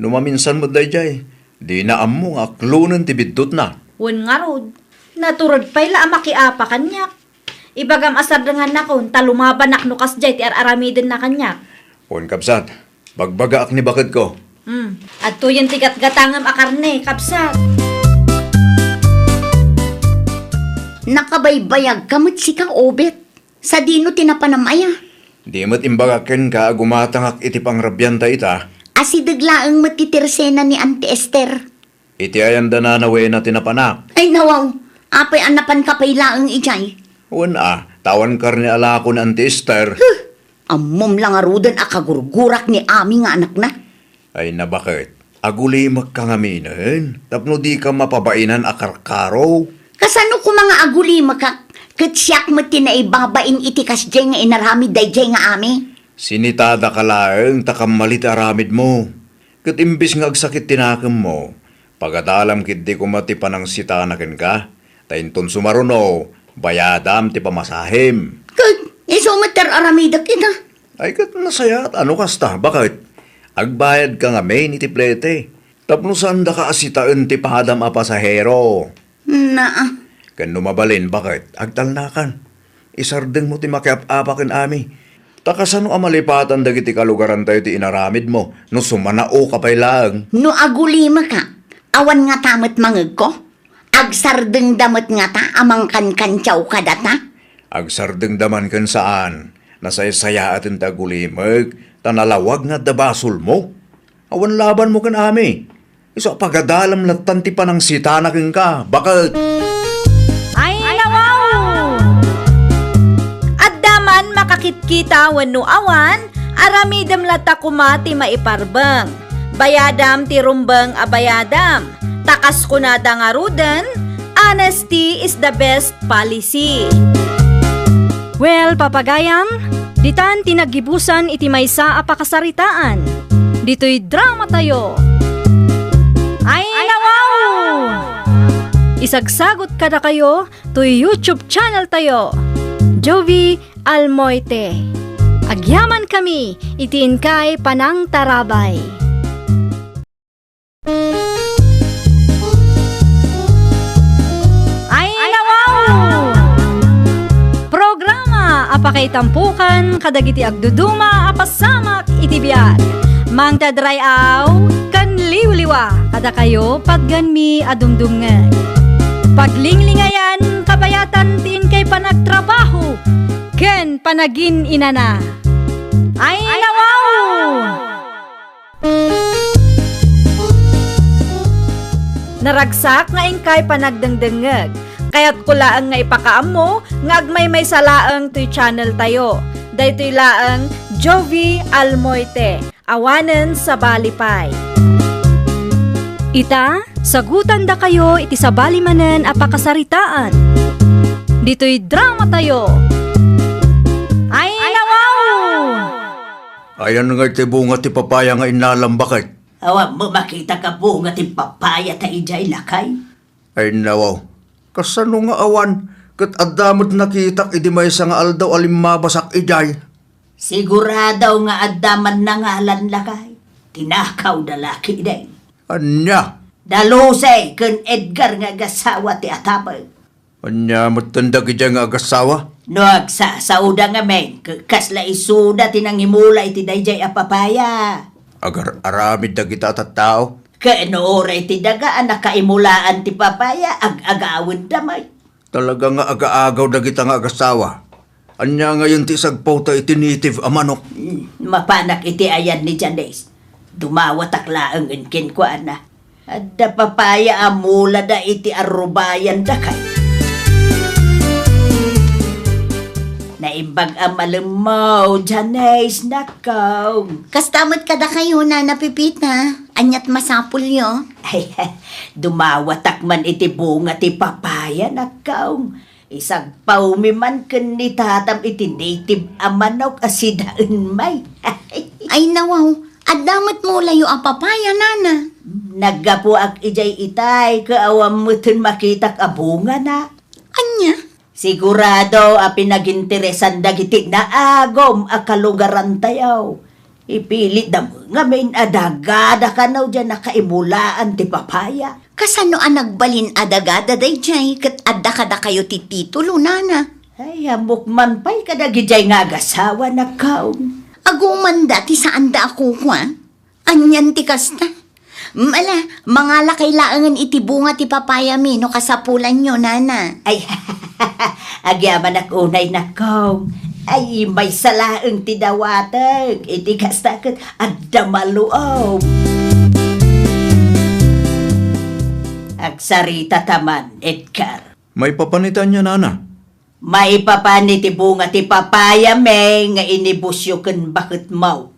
No maminsan met daydiay, dina ammo nga aklonen ti biddutna. Wen ngarud, natured pay la a makiapa kaniak. Ibagam a sardengannakon ta lumabanak no kasdiay ti ar-aramidenna kaniak. Wen, kabsat, bagbagaak ni baketko. Hmm, adtoyen ti gatgatangem a karne, kabsat. Nakabaybayagka met sika, Obet. Sadino ti napanam aya? Di met imbagak kenka a gumatangak iti pangrabianta ita. Asideg laeng met ti tersena ni Auntie Esther. Iti ayan da Nana Wena ti napanak. Ay, nawaw, apay a napanka pay laeng idiay? Wen a, ta awan karne a lako ni Auntie Esther. Huh! Ammom la ngaruden a kagurgurak ni Ami nga anakna. Ay, nabaket, agulimekka ngaminen tapno dika mapabainan a karkaro. Kasano koma nga agulimekak ket siak met ti naibabain iti kasdiay nga inaramid daydiay nga ami? Sinitadaka laeng ta kammali ti aramidmo. Ket imbes nga agsakit ti nakemmo, pagadalam ketdi koma ti panangsitana kenka, ta inton sumaruno, bayadam ti pamasahem. Ket isu met ti ar-aramidek ita. Ay, ket nasayaat a no kasta, baket agbayadka ngamin iti plete tapno saandaka a sitaen ti padam a pasahero. Naa. Ken no mabalin, baket agtalnakan. Isardengmo ti makiap-apa ken ami. Ta kasano a malipatan dagiti kalugarantayo ti inaramidmo no sumanaoka pay laeng? No agulimeka, awan ngata met mangegko? Agsardengda met ngata a mangkankantiaw kadata? Agsardengda man ken saan, nasaysayaaten ti agulimek ta nalawag nga adda basolmo. Awan labanmo ken ami. Isu a pagadalam lattan ti panangsitana kenka, baket. Ay, nawaw! Adda man makakitkita wenno awan, aramidem latta koma ti maiparbeng. Bayadam ti rumbeng a bayadam. Ta kas kunada ngaruden, honesty is the best policy. Well, papagayam, ditan ti naggibusan iti maysa a pakasaritaan. Ditoy dramatayo. Ay, nawaw! Isagsagot kadakayo toy YouTube channel tayo, Jovie Almoite. Agyamankami iti inkay panangtarabay. Ay, nawaw! Programa a pakaitampukan kadagiti agduduma a pasamak iti biag. Mangted ray-aw ken liwliwa kadakayo patgenmi a dumdumngeg. Paglinglingayan kabayatan ti inkay panagtrabaho ken panagin-inana. Ay, nawaw! Naragsak nga inkay panagdengdengngeg. Kayatko laeng nga ipakaammo nga agmaymaysa laeng toy channel tayo. Daytoy laeng Jovie Almoite, awanen sabali pay. Ita, sagutandakayo iti sabali manen a pakasaritaan. Ditoy dramatayo. Ay, nawaw! Ayan nga iti bunga ti papaya nga innalam, baket? Awan met makitak a bunga ti papaya ta idiay, lakay. Ay, nawaw. Kasano nga awan? Ket adda met nakitak idi maysa nga aldaw a limmabasak idiay. Sigurado nga adda man nangalan, lakay. Tinakawda la ketdin. Ania? Da Lucy ken Edgar nga agasawa ti atapek. Ania metten dagidiay nga agasawa? No agsasaoda ngamin, ke-, kasla isuda ti nangimula iti daydiay a papaya. Agar-aramid dagita a tattao? Ken no uray ti daga a nakaimulaan ti papaya, ag-agawenda met. Talaga nga agaagaw dagita nga agasawa. Ania ngayen ti isagpawta iti native a manok? Hmm, mapanak iti ayan ni Janice. Dumawatak laengen kenkuana. Adda papaya a mulada iti arrubayandakay. Naimbag a malemmo, Janice, nakkaw. Kasta met kadakayo, Nana Pepita. Aniat masapulyo? Ay, dumawatak man iti bunga ti papaya, nakkaw. Isagpawmi man ken ni tatam iti native a manok a sidaen may. Ay, nawaw, adda met mulayo a papaya, nana. Naggapuak idiay itay, ket awan metten makitak a bungana. Ania? Sigurado a pinaginteresan dagiti naagum a kalugarantayo. Ipilitda met ngamin a dagada kano diay nakaimulaan ti papaya. Kasano a nagbalin a dagada daydiay ket adda kadakayo ti titulo, nana? Ay, ammok man pay kadagidiay nga agasawa, nakkaw. Agumanda ti saanda a kukua? Anian ti kasta? Mala, mangalakay laengen iti bunga ti papayami no kasapulanyo, nana. Ay, agyamanak unay, nakkaw. Ay, maysa laeng ti dawatek. Iti kasta ket adda maluom. Agsarita ta man, Edgar. Maipapan iti ania, nana? Maipapan iti bunga ti papayami nga inibusyo ken baketmo.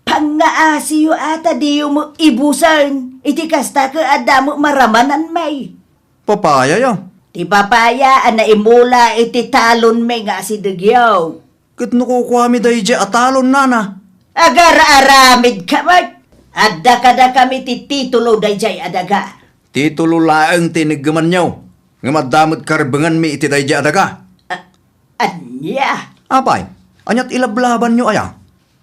Pangngaasiyo a ta diyo met ibusen. Iti kasta ket adda met maramanan may. Papaya ya? Ti papaya a naimula iti talonmi nga asidegyo. Ket no kukuami daydiay a talon, nana? Agar-aramidka met. Adda kadakami ti titulo daydiay a daga. Titulo laeng ti iniggemanyo, ngem adda met karbenganmi iti daydiay a daga. A-, ania? Apay, aniat ilablabanyo aya?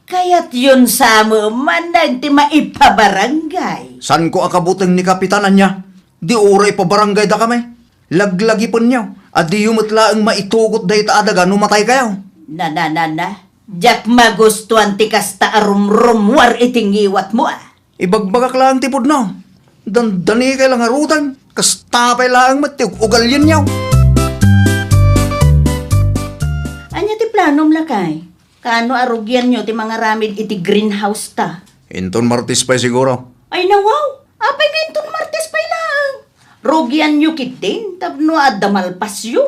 Kayatyon sa met man ti maipabarangay. Sanko a kabuteng ni Kapitan, ania? Di uray ipabarangaydakami. Laglagipenyo a diyo met laeng maitugot dayta a daga no mataykayo. Nananana, diak magustuan ti kasta a rumrummuar iti ngiwatmo, a. Ibagbagak laeng ti pudno. Dandanikay la ngaruden. Kasta pay laeng met ti ug-ugalyenyo. Ania ti planom, lakay? Kaano a rugianyo ti mangaramid iti greenhouse ta? Inton Martes pay siguro. Ay, nawaw! Apay nga inton Martes pay laeng? Rugianyo ketdin tapno adda malpasyo.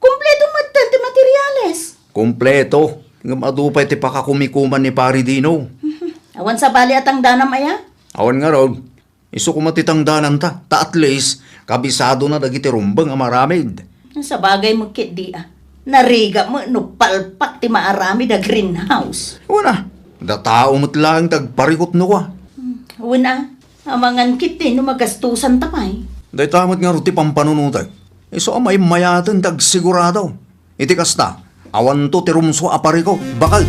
Kompleto met ti materiales. Kompleto. Ngem adu pay ti pakakumikuman ni Pari Dino. Awan sabali a tangdanam aya? Awan ngarud. Isu koma ti tangdananta, ta at least, kabisadona dagiti rumbeng a maaramid. Sabagay met ketdi, a. Narigat met no palpak ti maaramid a greenhouse. Wen a, da tao met laeng ti agparikut no kua. Hmm, wen a, amangan ketdi no magastusanta pay. Dayta met ngarud ti pampanunotek. Isu a maimmayaten ti agsigurado. Iti kasta, awanto ti rumsua a parikut, baket.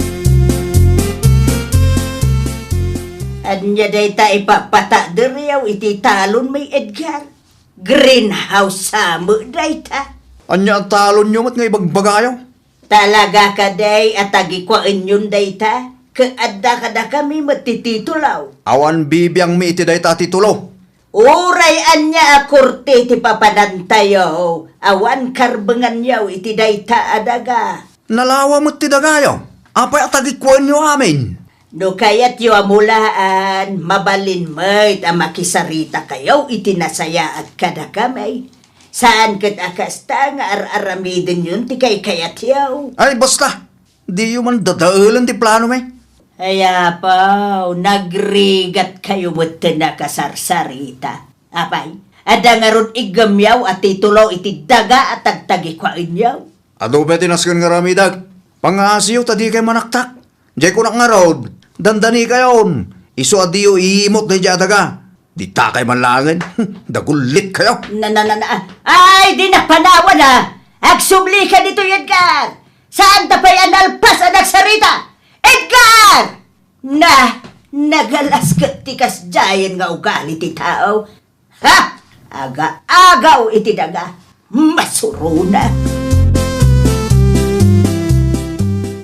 Ania dayta ipapatagderyo iti talonmi, Edgar? Greenhouse sa met dayta. Ania a talonyo met nga ibagbagayo? Talaga kadi a tagikuaenyon dayta? Ket adda kadakami met ti titulo. Awan bibiangmi iti dayta a titulo. Uray ania a korte ti papanantayo, awan karbenganyo iti dayta a daga. Nalawa met ti dagayo. Apay a tagikuenyo amin? No kayatyo a mulaan, mabalin met a makisaritakayo iti nasayaat kadakami. Saan ket a kasta nga ar-aramidenyon ti kaykayatyo. Ay, basta! Diyo man dadaelen ti planomi. Ay, apo, nagrigatkayo metten a kasarsarita. Apay, adda ngarud iggemyo a titulo iti daga a tagtagikuaenyo? Adu pay ti nasken nga aramidek. Pangaasiyo ta dikay manaktak. Jay kunak ngarud, dandanikayon. Isu a diyo iimut daydiay a daga. Ditakay man laengen. Dagullit kayo. Na, na, na, na. Ay, di napanawan, a. Agsubli ka ditoy, Edgar. Saan ta pay a nalpas a nagsarita? Edgar! Na, nagalas ket ti kasdiayen nga ugali ti tao. Ha! Aga-agaw iti daga, masurona.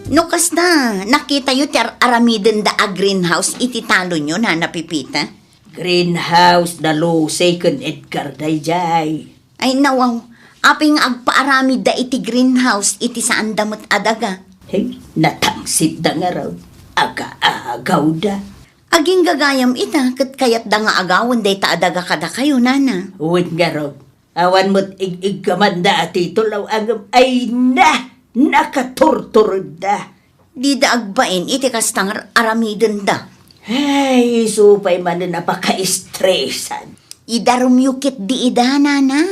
No kasta, nakitayo ti ar-aramidenda a greenhouse iti talonyo, Nana Pepita? Greenhouse da Lucy ken Edgar daydiay. Ay, nawaw, apay nga agpaaramidda iti greenhouse iti saanda met a daga? Hey, natangsitda ngarud. Aga-agawda. Aginggagayam ita ket kayatda nga agawen dayta a daga kadakayo, nana. Wen ngarud, awan met ig-iggamanda a titulo ngem ay na, nakaturturedda. Dida agbain iti kasta nga ar-aramidenda. Ay, isu pay manen a pakaistresan. Idarumyo ketdi ida, nana.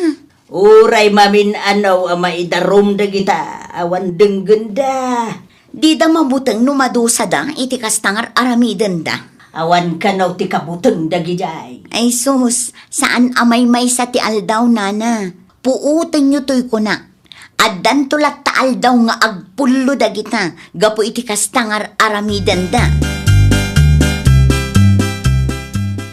Uray mamin-anaw a maidarum dagita, awan denggenda. Dida mabuteng no madusada iti kasta nga ar-aramidenda. Awan kano ti kabuteng dagidiay. Ay sus, saan a maymaysa ti aldaw, nana. Puotenyo toy kunak. Addanto latta aldaw nga agpullo dagita gapu iti kasta nga ar-aramidenda.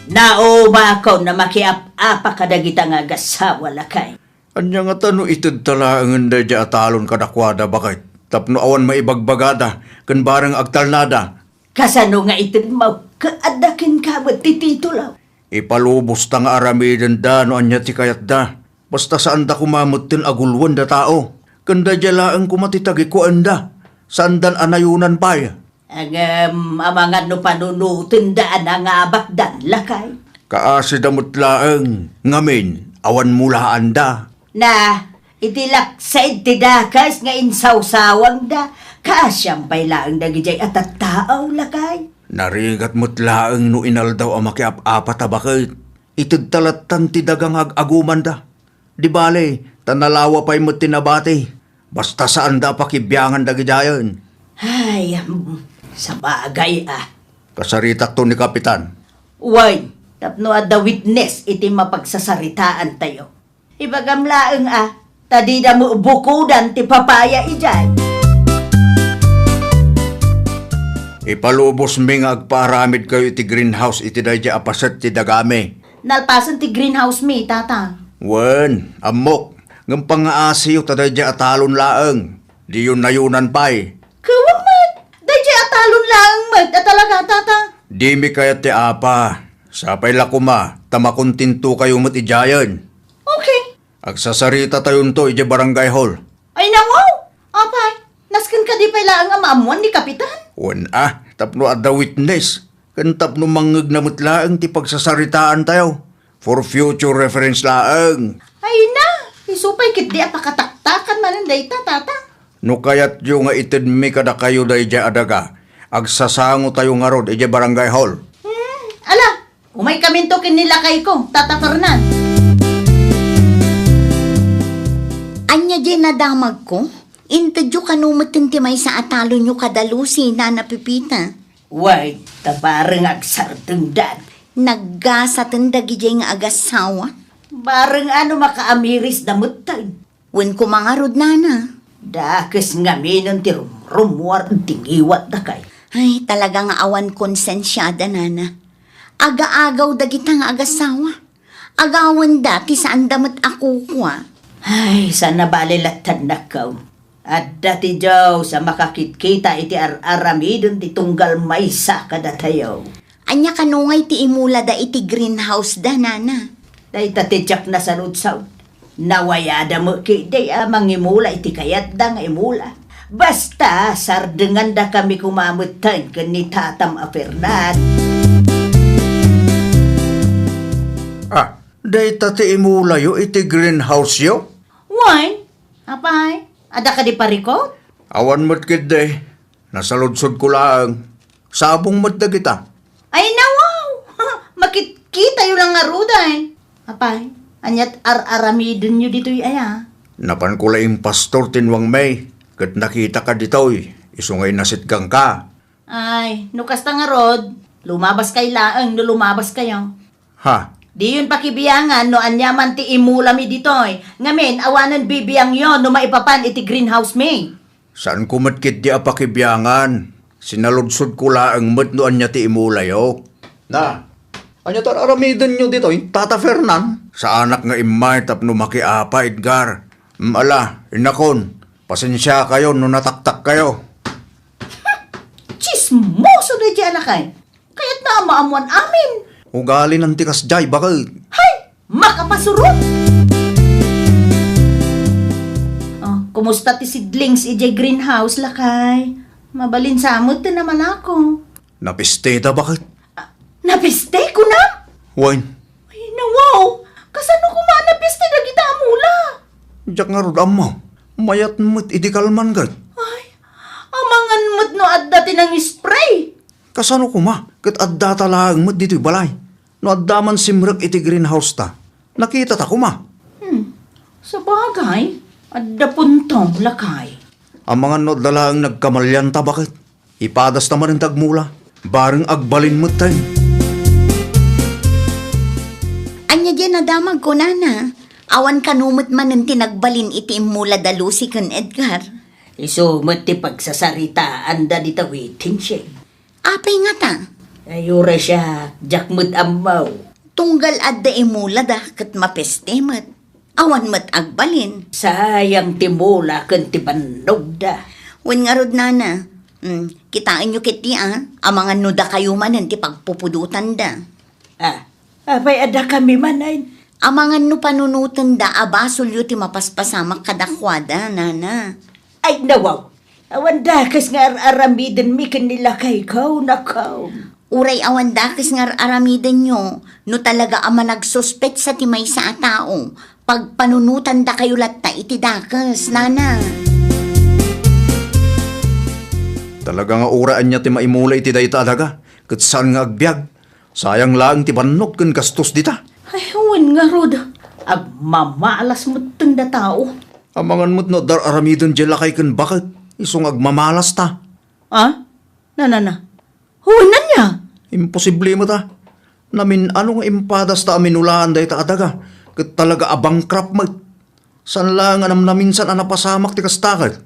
Naumakon a makiap-apa kadagita nga agasawa, lakay. Ania ngata no itedta laengen daydiay a talon kadakuada, baket, tapno awan maibagbagada ken bareng agtalnada? Kasano nga itedmo ket adda kenka met ti titulo? Ipalubosta nga aramidenda no ania ti kayatda. Basta saanda koma metten a guluen da tao. Ken daydiay laeng koma ti tagikuaenda. Saandan a nayonan pay. Ngem amangan no panunotenda a nangabatdan, lakay. Kaasida met laeng, ngamin, awan mulaanda. Na, iti laksid ti dakes nga insawsawangda, kaasiam pay laeng dagidiay a tattao, lakay. Narigat met laeng no inaldaw a makiap-apat a baket. Itedta lattan ti daga nga ag-agumanda. Di bale, ta nalawa pay met ti nabati. Basta saanda a pakibiangan dagidiayen. Ay, mm, sabagay, ah. Kasaritakto ni Kapitan. Wen, tapno adda witness iti mapagsasaritaantayo. Ibagam laeng a, ta dida met bukodan ti papaya idiay. Ipalubosmi nga agpaaramidkayo iti greenhouse iti daydiay a paset ti dagami. Nalpasen ti greenhouse mi, Tata. Wen, ammok, ngem pangngaasiyo ta daydiay a talon laeng. Diyo nayunan pay. Kuwam met, daydiay a talon laeng met a talaga, Tata. Dimi kayat ti apa. Sapay la koma, ta makontentokayo met idiayen. Okay. Agsasaritatayon to idiay barangay hall. Ay, nawaw! Apay, nasken kadi pay laeng a maammuan ni Kapitan? Wen a, tapno adda witness, ken tapno mangngegna met laeng ti pagsasaritaantayo. For future reference laeng. Ay na, isu pay ketdi a pakataktakan manen dayta, Tata. No kayatyo nga itedmi kadakayo daydiay a daga, agsasangotayo ngarud idiay barangay hall. Hmm, ala, umaykaminto ken ni lakayko, Tata Fernan. Ania diay nadamagko? Intedyo kano metten ti maysa a talonyo kada Lucy, Nana Pepita. Wen, ta bareng agsardengdan. Naggasaten dagidiay nga agassawa. Bareng a no makaamirisda metten. Wen koma ngarud, Nana. Dakes ngaminen ti rumrummuar ti ngiwatda kay. Ay, talaga nga awan konsensiada, Nana. Agaagaw dagita nga agassawa. Agawenda ti saanda met a kukua. Ay, saan a bale latta, nakkaw. Adda ti Dios a makakitkita iti ar-aramiden ti tunggal maysa kadatayo. Ania kano ngay ti imulada iti greenhouse da, Nana? Dayta ti diak nasaludsod. Nawayada met ketdi a mangimula iti kayatda nga imula. Basta, sardengandakami koma metten ken ni tatam a Fernan. Ah, dayta ti imulayo iti greenhouse-yo? Wen, apay, adda kadi parikut? Awan met ketdi. Nasaludsodko laeng. Sabong met dagita. Ay, nawaw! Makitkitayo lang ngaruden. Apay, aniat ar-aramidenyo ditoy aya? Napanko la impastor ti nuangmi, ket nakitaka ditoy, isu nga inasitgangka. Ay, no kasta ngarud, lumabaskay laeng no lumabaskayo. Ha? Diyon pakibiangan no ania man ti imulami ditoy. Ngamin, awanen bibiangyo no maipapan iti greenhouse mi. Saanko met ketdi a pakibiangan. Sinaludsodko laeng met no ania ti imulayo. Na, ania ti ar-aramidenyo ditoy, Tata Fernan? Saanak nga immay tapno makiapa, Edgar. Mm, ala, inakon, pasensiakayo no nataktakkayo. Tsismoso daydiay a lakay. Kayatna a maammuan amin. Ugalinan ti kasdiay, baket. Hay! Makapasurot! Oh, kumusta ti seedlings idiay greenhouse, lakay? Mabalin sa met ti namalako. Napisteda, baket. Ah, napiste, kunam? Wen. Ay, nawaw! Kasano koma a napiste dagita a mula? Diak ngarud ammo. Mayat met idi kalman ket. Ay, amangan met no adda ti nang-spray. Kasano koma ket addata laeng met ditoy balay? No adda man simrek iti greenhouse ta, nakitata koma. Hmm. Sabagay, adda puntom, lakay. Amangan no adda laeng nagkamalianta, baket. Ipadasta manen ti agmula. Bareng agbalin metten. Ania diay nadamagko, Nana? Awan kano met manen ti nagbalin iti immula da Lucy ken Edgar? Isu met ti pagsasaritaanda dita within shed. Apay ngata? Ay, uray siak, diak met ammo. Tunggal adda imulada ket mapeste met. Awan met agbalin. Sayang ti mula ken ti bannogda. Wen ngarud, Nana. Mm, kitaenyo ketdi a, amangan no dakayo manen ti pagpupudotanda. Ah, apay a dakami manen? Amangan no panunotenda a basolyo ti mapaspasamak kadakuada, Nana. Ay, nawaw! Awan dakes nga ar-aramidenmi ken ni lakayko, nakaw. Uray awan dakes nga ar-aramidenyo, no talaga a managsuspetsa ti maysa a tao, pagpanunotandakayo latta iti dakes, Nana. Talaga nga uray ania ti maimula iti dayta a daga, ket saan nga agbiag. Sayang laeng ti bannog ken gastos dita. Ay, wen ngarud. Agmamalas metten da tao. Amangan met no adda ar-aramiden diay lakay ken baket, isu nga agmamalasta. Ah? Na, na, na. Wen, ania? Imposible met a. Namin-ano nga impadasta a minulaan dayta a daga, ket talaga a bankrupt met. Saan laeng a namnaminsan a napasamak ti kasta ket.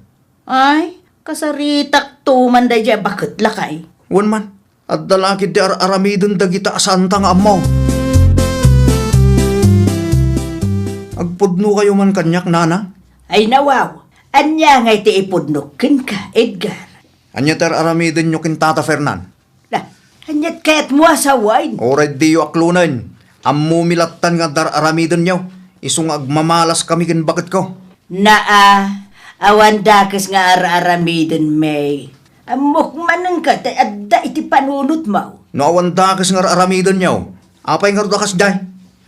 Ay, kasaritakto man daydiay a baket, lakay. Wen man, adda la ketdi ar-aramiden dagita a saanta nga ammo. Agpudnokayo man kaniak, nana? Ay, nawaw, ania ngay ti ipudnok kenka, Edgar? Ania ti ar-aramidenyo ken Tata Fernan? Na, aniat kayatmo a sawen? Uray diyo aklonen. Ammomi lattan nga adda ar-aramidenyo. Isu nga agmamalas kami ken baketko. Naa, awan dakes nga ar-aramiden, May. Ammok manen ket adda iti panunotmo. No awan dakes nga ar-aramidenyo, apay ngarud a kasdiay?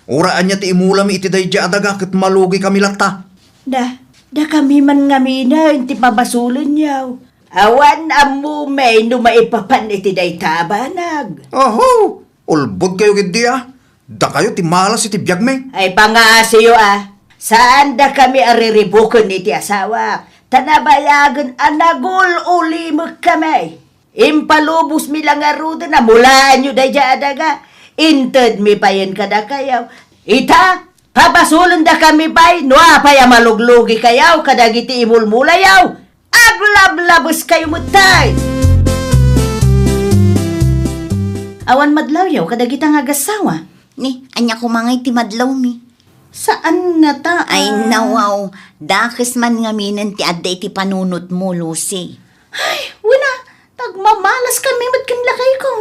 Uray ania ti imulami iti daydiay a daga ket malugi kami latta. Da, dakami man ngaminen ti pabasolenyo. Awan ammo, May, no maipapan iti dayta a banag. Aho! Ulbodkayo ketdi a. Dakayo ti malas iti biagmi. Ay, pangaasiyo a. Saan dakami a riribuken iti asawak. Ta nabayagen a nagul-ulimek kami. Impalubosmi la ngaruden a mulaanyo daydiay a daga. Intedmi payen kadakayo. Ita, pabasolendakami pay no apay a maluglugikayo kadagiti imulmulayo. Aglablabeskayo met tay! Awan madlawyo kadagita nga agassawa? Ni, ania koma ngay ti madlawmi? Saan ngata a Ay, nawaw, dakes man ngaminen ti adda iti panunotmo, Lucy. Ay, wen a, ta agmamalas kami met ken lakayko.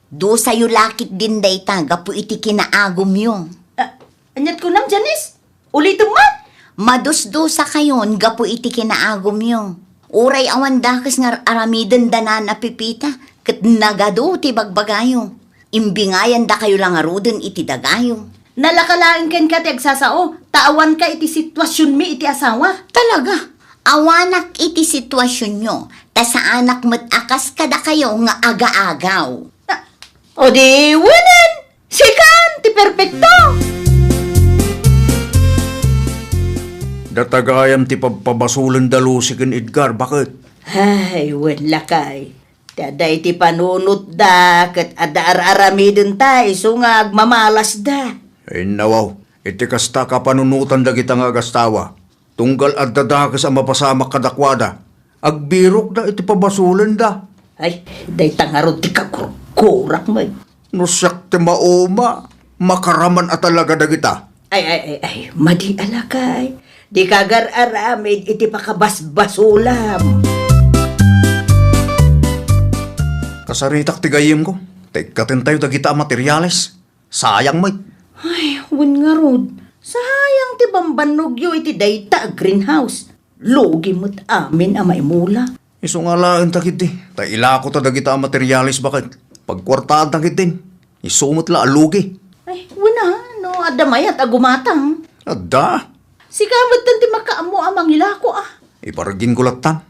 Dusayo la ketdin dayta gapu iti kinaagumyo. Ah, aniat kunam, Janice? Ulitem man? Madusdusakayon gapu iti kinaagumyo. Uray awan dakes nga ar-aramiden da Nana Pepita, ket nagadu ti bagbagayo. Imbingayandakayo la ngaruden iti dagayo. Nalaka laeng kenka ti agsasao, ta awanka iti situasionmi iti asawa. Talaga, awanak iti situasionyo, ta saanak met a kas kadakayo nga agaagaw. Ah, o di, wenen! Sikan ti perpekto! Data gayam ti pabpabasolen da Lucy ken Edgar, baket? Ay, wen lakay. Ti adda iti panunotda ket adda ar-aramidenta isu nga agmamalasda. Innawaw, iti kasta a kapanunotan dagita nga agastawa, tunggal adda dakes a mapasamak kadakuada, agbirokda iti pabasolenda. Ay, dayta ngarud ti kakurkurak met. No siak ti mauma, makaraman a talaga dagita. Ay, ay, ay, ay, madi a lakay. Dika agar-aramid iti pakabasbasolam. Kasaritak ti gayyemko, ta ikkatentayo dagita a materiales. Sayang met. Ay, wen ngarud, sayang ti bambannogyo iti dayta a greenhouse. Lugi met amin a maimula. Isu nga alaenta ketdi, ta ilakota dagita a materiales baket. Pagkuartaanta ketdin, isu met la a lugi. Ay, wen a, no adda mayat a gumatang. Adda. Sika metten ti makaammo a mangilako a. Iparginko lattan.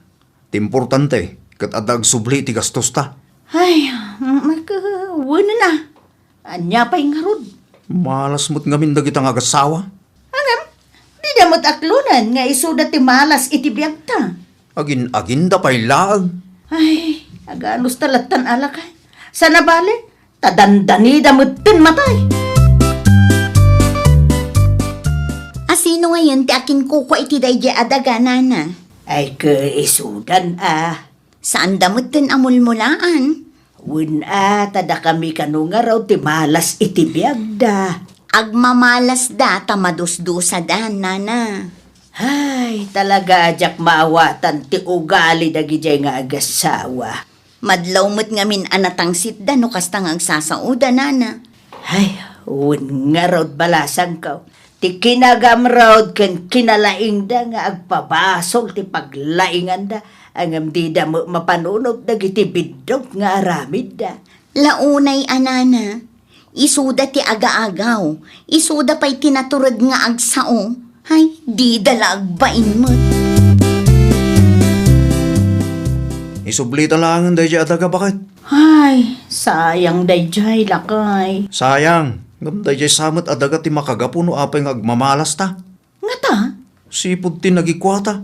Ti importante, ket adda agsubli iti gastosta. Ay, mm, wen a. Ania pay ngarud? Malas met ngamin dagita nga agassawa. Ngem, dida met aklonen nga isuda ti malas iti biagta. Agin-aginda pay laeng. Ay, aganusta lattan a lakay. Sana bale, ta dandanida metten matay. A, sino ngayen ti akinkukua iti daydiay a daga, nana? Ay, ket isudan a. Saanda metten a mulmulaan. Wen a, ta dakami kano ngarud ti malas iti biagda. Agmamalasda ta madusdusadan, nana. Ay, talaga a diak maawatan ti ugali dagidiay nga agassawa. Madlaw met ngamin a natangsitda no kasta nga agsasaoda, nana. Ay, wen ngarud, balasangko. Ti kinagamrud ken kinalaingda nga agpabasol ti paglainganda, ngem dida met mapanunot dagiti biddut nga aramidda. La unay a nana, isuda ti agaagaw, isuda pay ti natured nga agsao. Ay, dida la agbain met. Isublita laengen daydiay a daga, baket. Ay, sayang daydiay, lakay. Sayang. Ngem daydiay sa met a daga ti makagapu no apay nga agmamalasta. Ngata? Sipud ti nagikuata.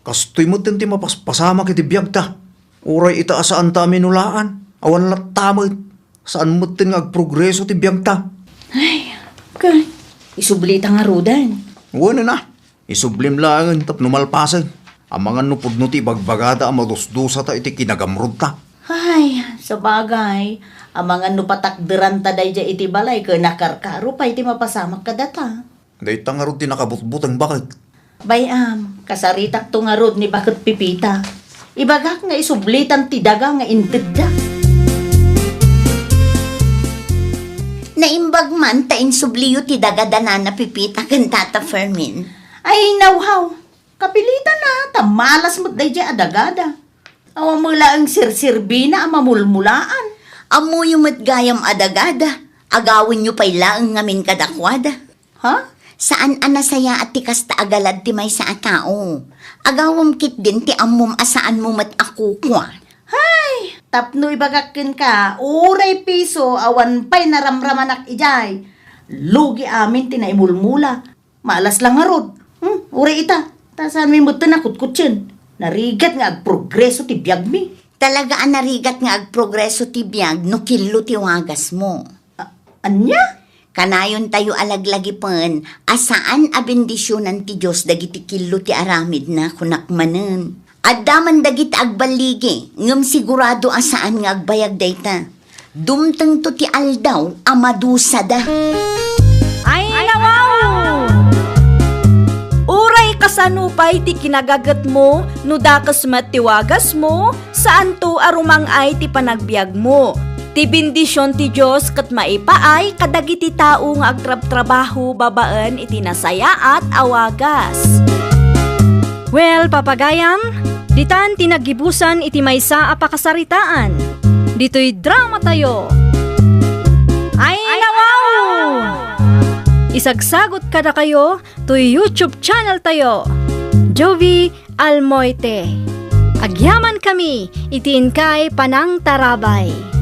Kastoy metten ti mapaspasamak iti biagta. Uray ita a saanta a minulaan. Awan latta met. Saan metten nga agprogreso ti biagta. Ay, ket isublita ngaruden. Wen a. Isublim laengen tapno malpasen. Amangan no pudno ti ibagbagada a madusdusata iti kinagamrudta. Ay, sabagay, amangan no patakderanta daydiay iti balay ken nakarkaro pay ti mapasamak kadata. Dayta ngarud ti nakabutbuteng baket. Bay-am, kasaritakto ngarud ni baket Pipita. Ibagak nga isublitan ti daga nga intedda. Naimbag man ta insubliyo ti daga da Nana Pipita ken Tata Fermin. Ay, nawhaw. Kapilitan a, ta malas met daydiay a dagada. Awan met laeng sirsirbina a mamulmulaan. Ammoyo met gayam a dagada. Agawenyo pay laeng ngamin kadakuada. Ha? Saan a nasayaat ti kasta a galad ti maysa a tao. Agawem ketdin ti ammom a saanmo met a kukua. Hay! Tapno ibagak kenka, uray piso awan pay naramramanak idiay. Lugi amin ti naimulmula. Malas la ngarud. Hmm, uray ita. Ta saanmi metten a kutkutsien. Narigat nga agprogreso ti biagmi. Talaga a narigat nga agprogreso ti biag no killo ti wagasmo. A-, ania? Kanayontayo a laglagipen a saan a bendisionan ti Dios dagiti killo ti aramidna, kunak manen. Adda man dagiti agballigi, ngem sigurado a saan nga agbayag dayta. Dumtengto ti aldaw a madusada. Ay, nawaw! Uray kasano pay ti kinagagetmo no dakes met ti wagasmo, saanto a rumang-ay ti panagbiagmo. Ti bendision ti Dios ket maipaay kadagiti tao nga agtrabtrabaho babaen iti nasayaat a wagas. Well, papagayam, ditan ti naggibusan iti maysa a pakasaritaan. Ditoy dramatayo. Ay, nawaw! Isagsagot kadakayo toy YouTube channel tayo, Jovie Almoite. Agyaman kami iti inkay panangtarabay.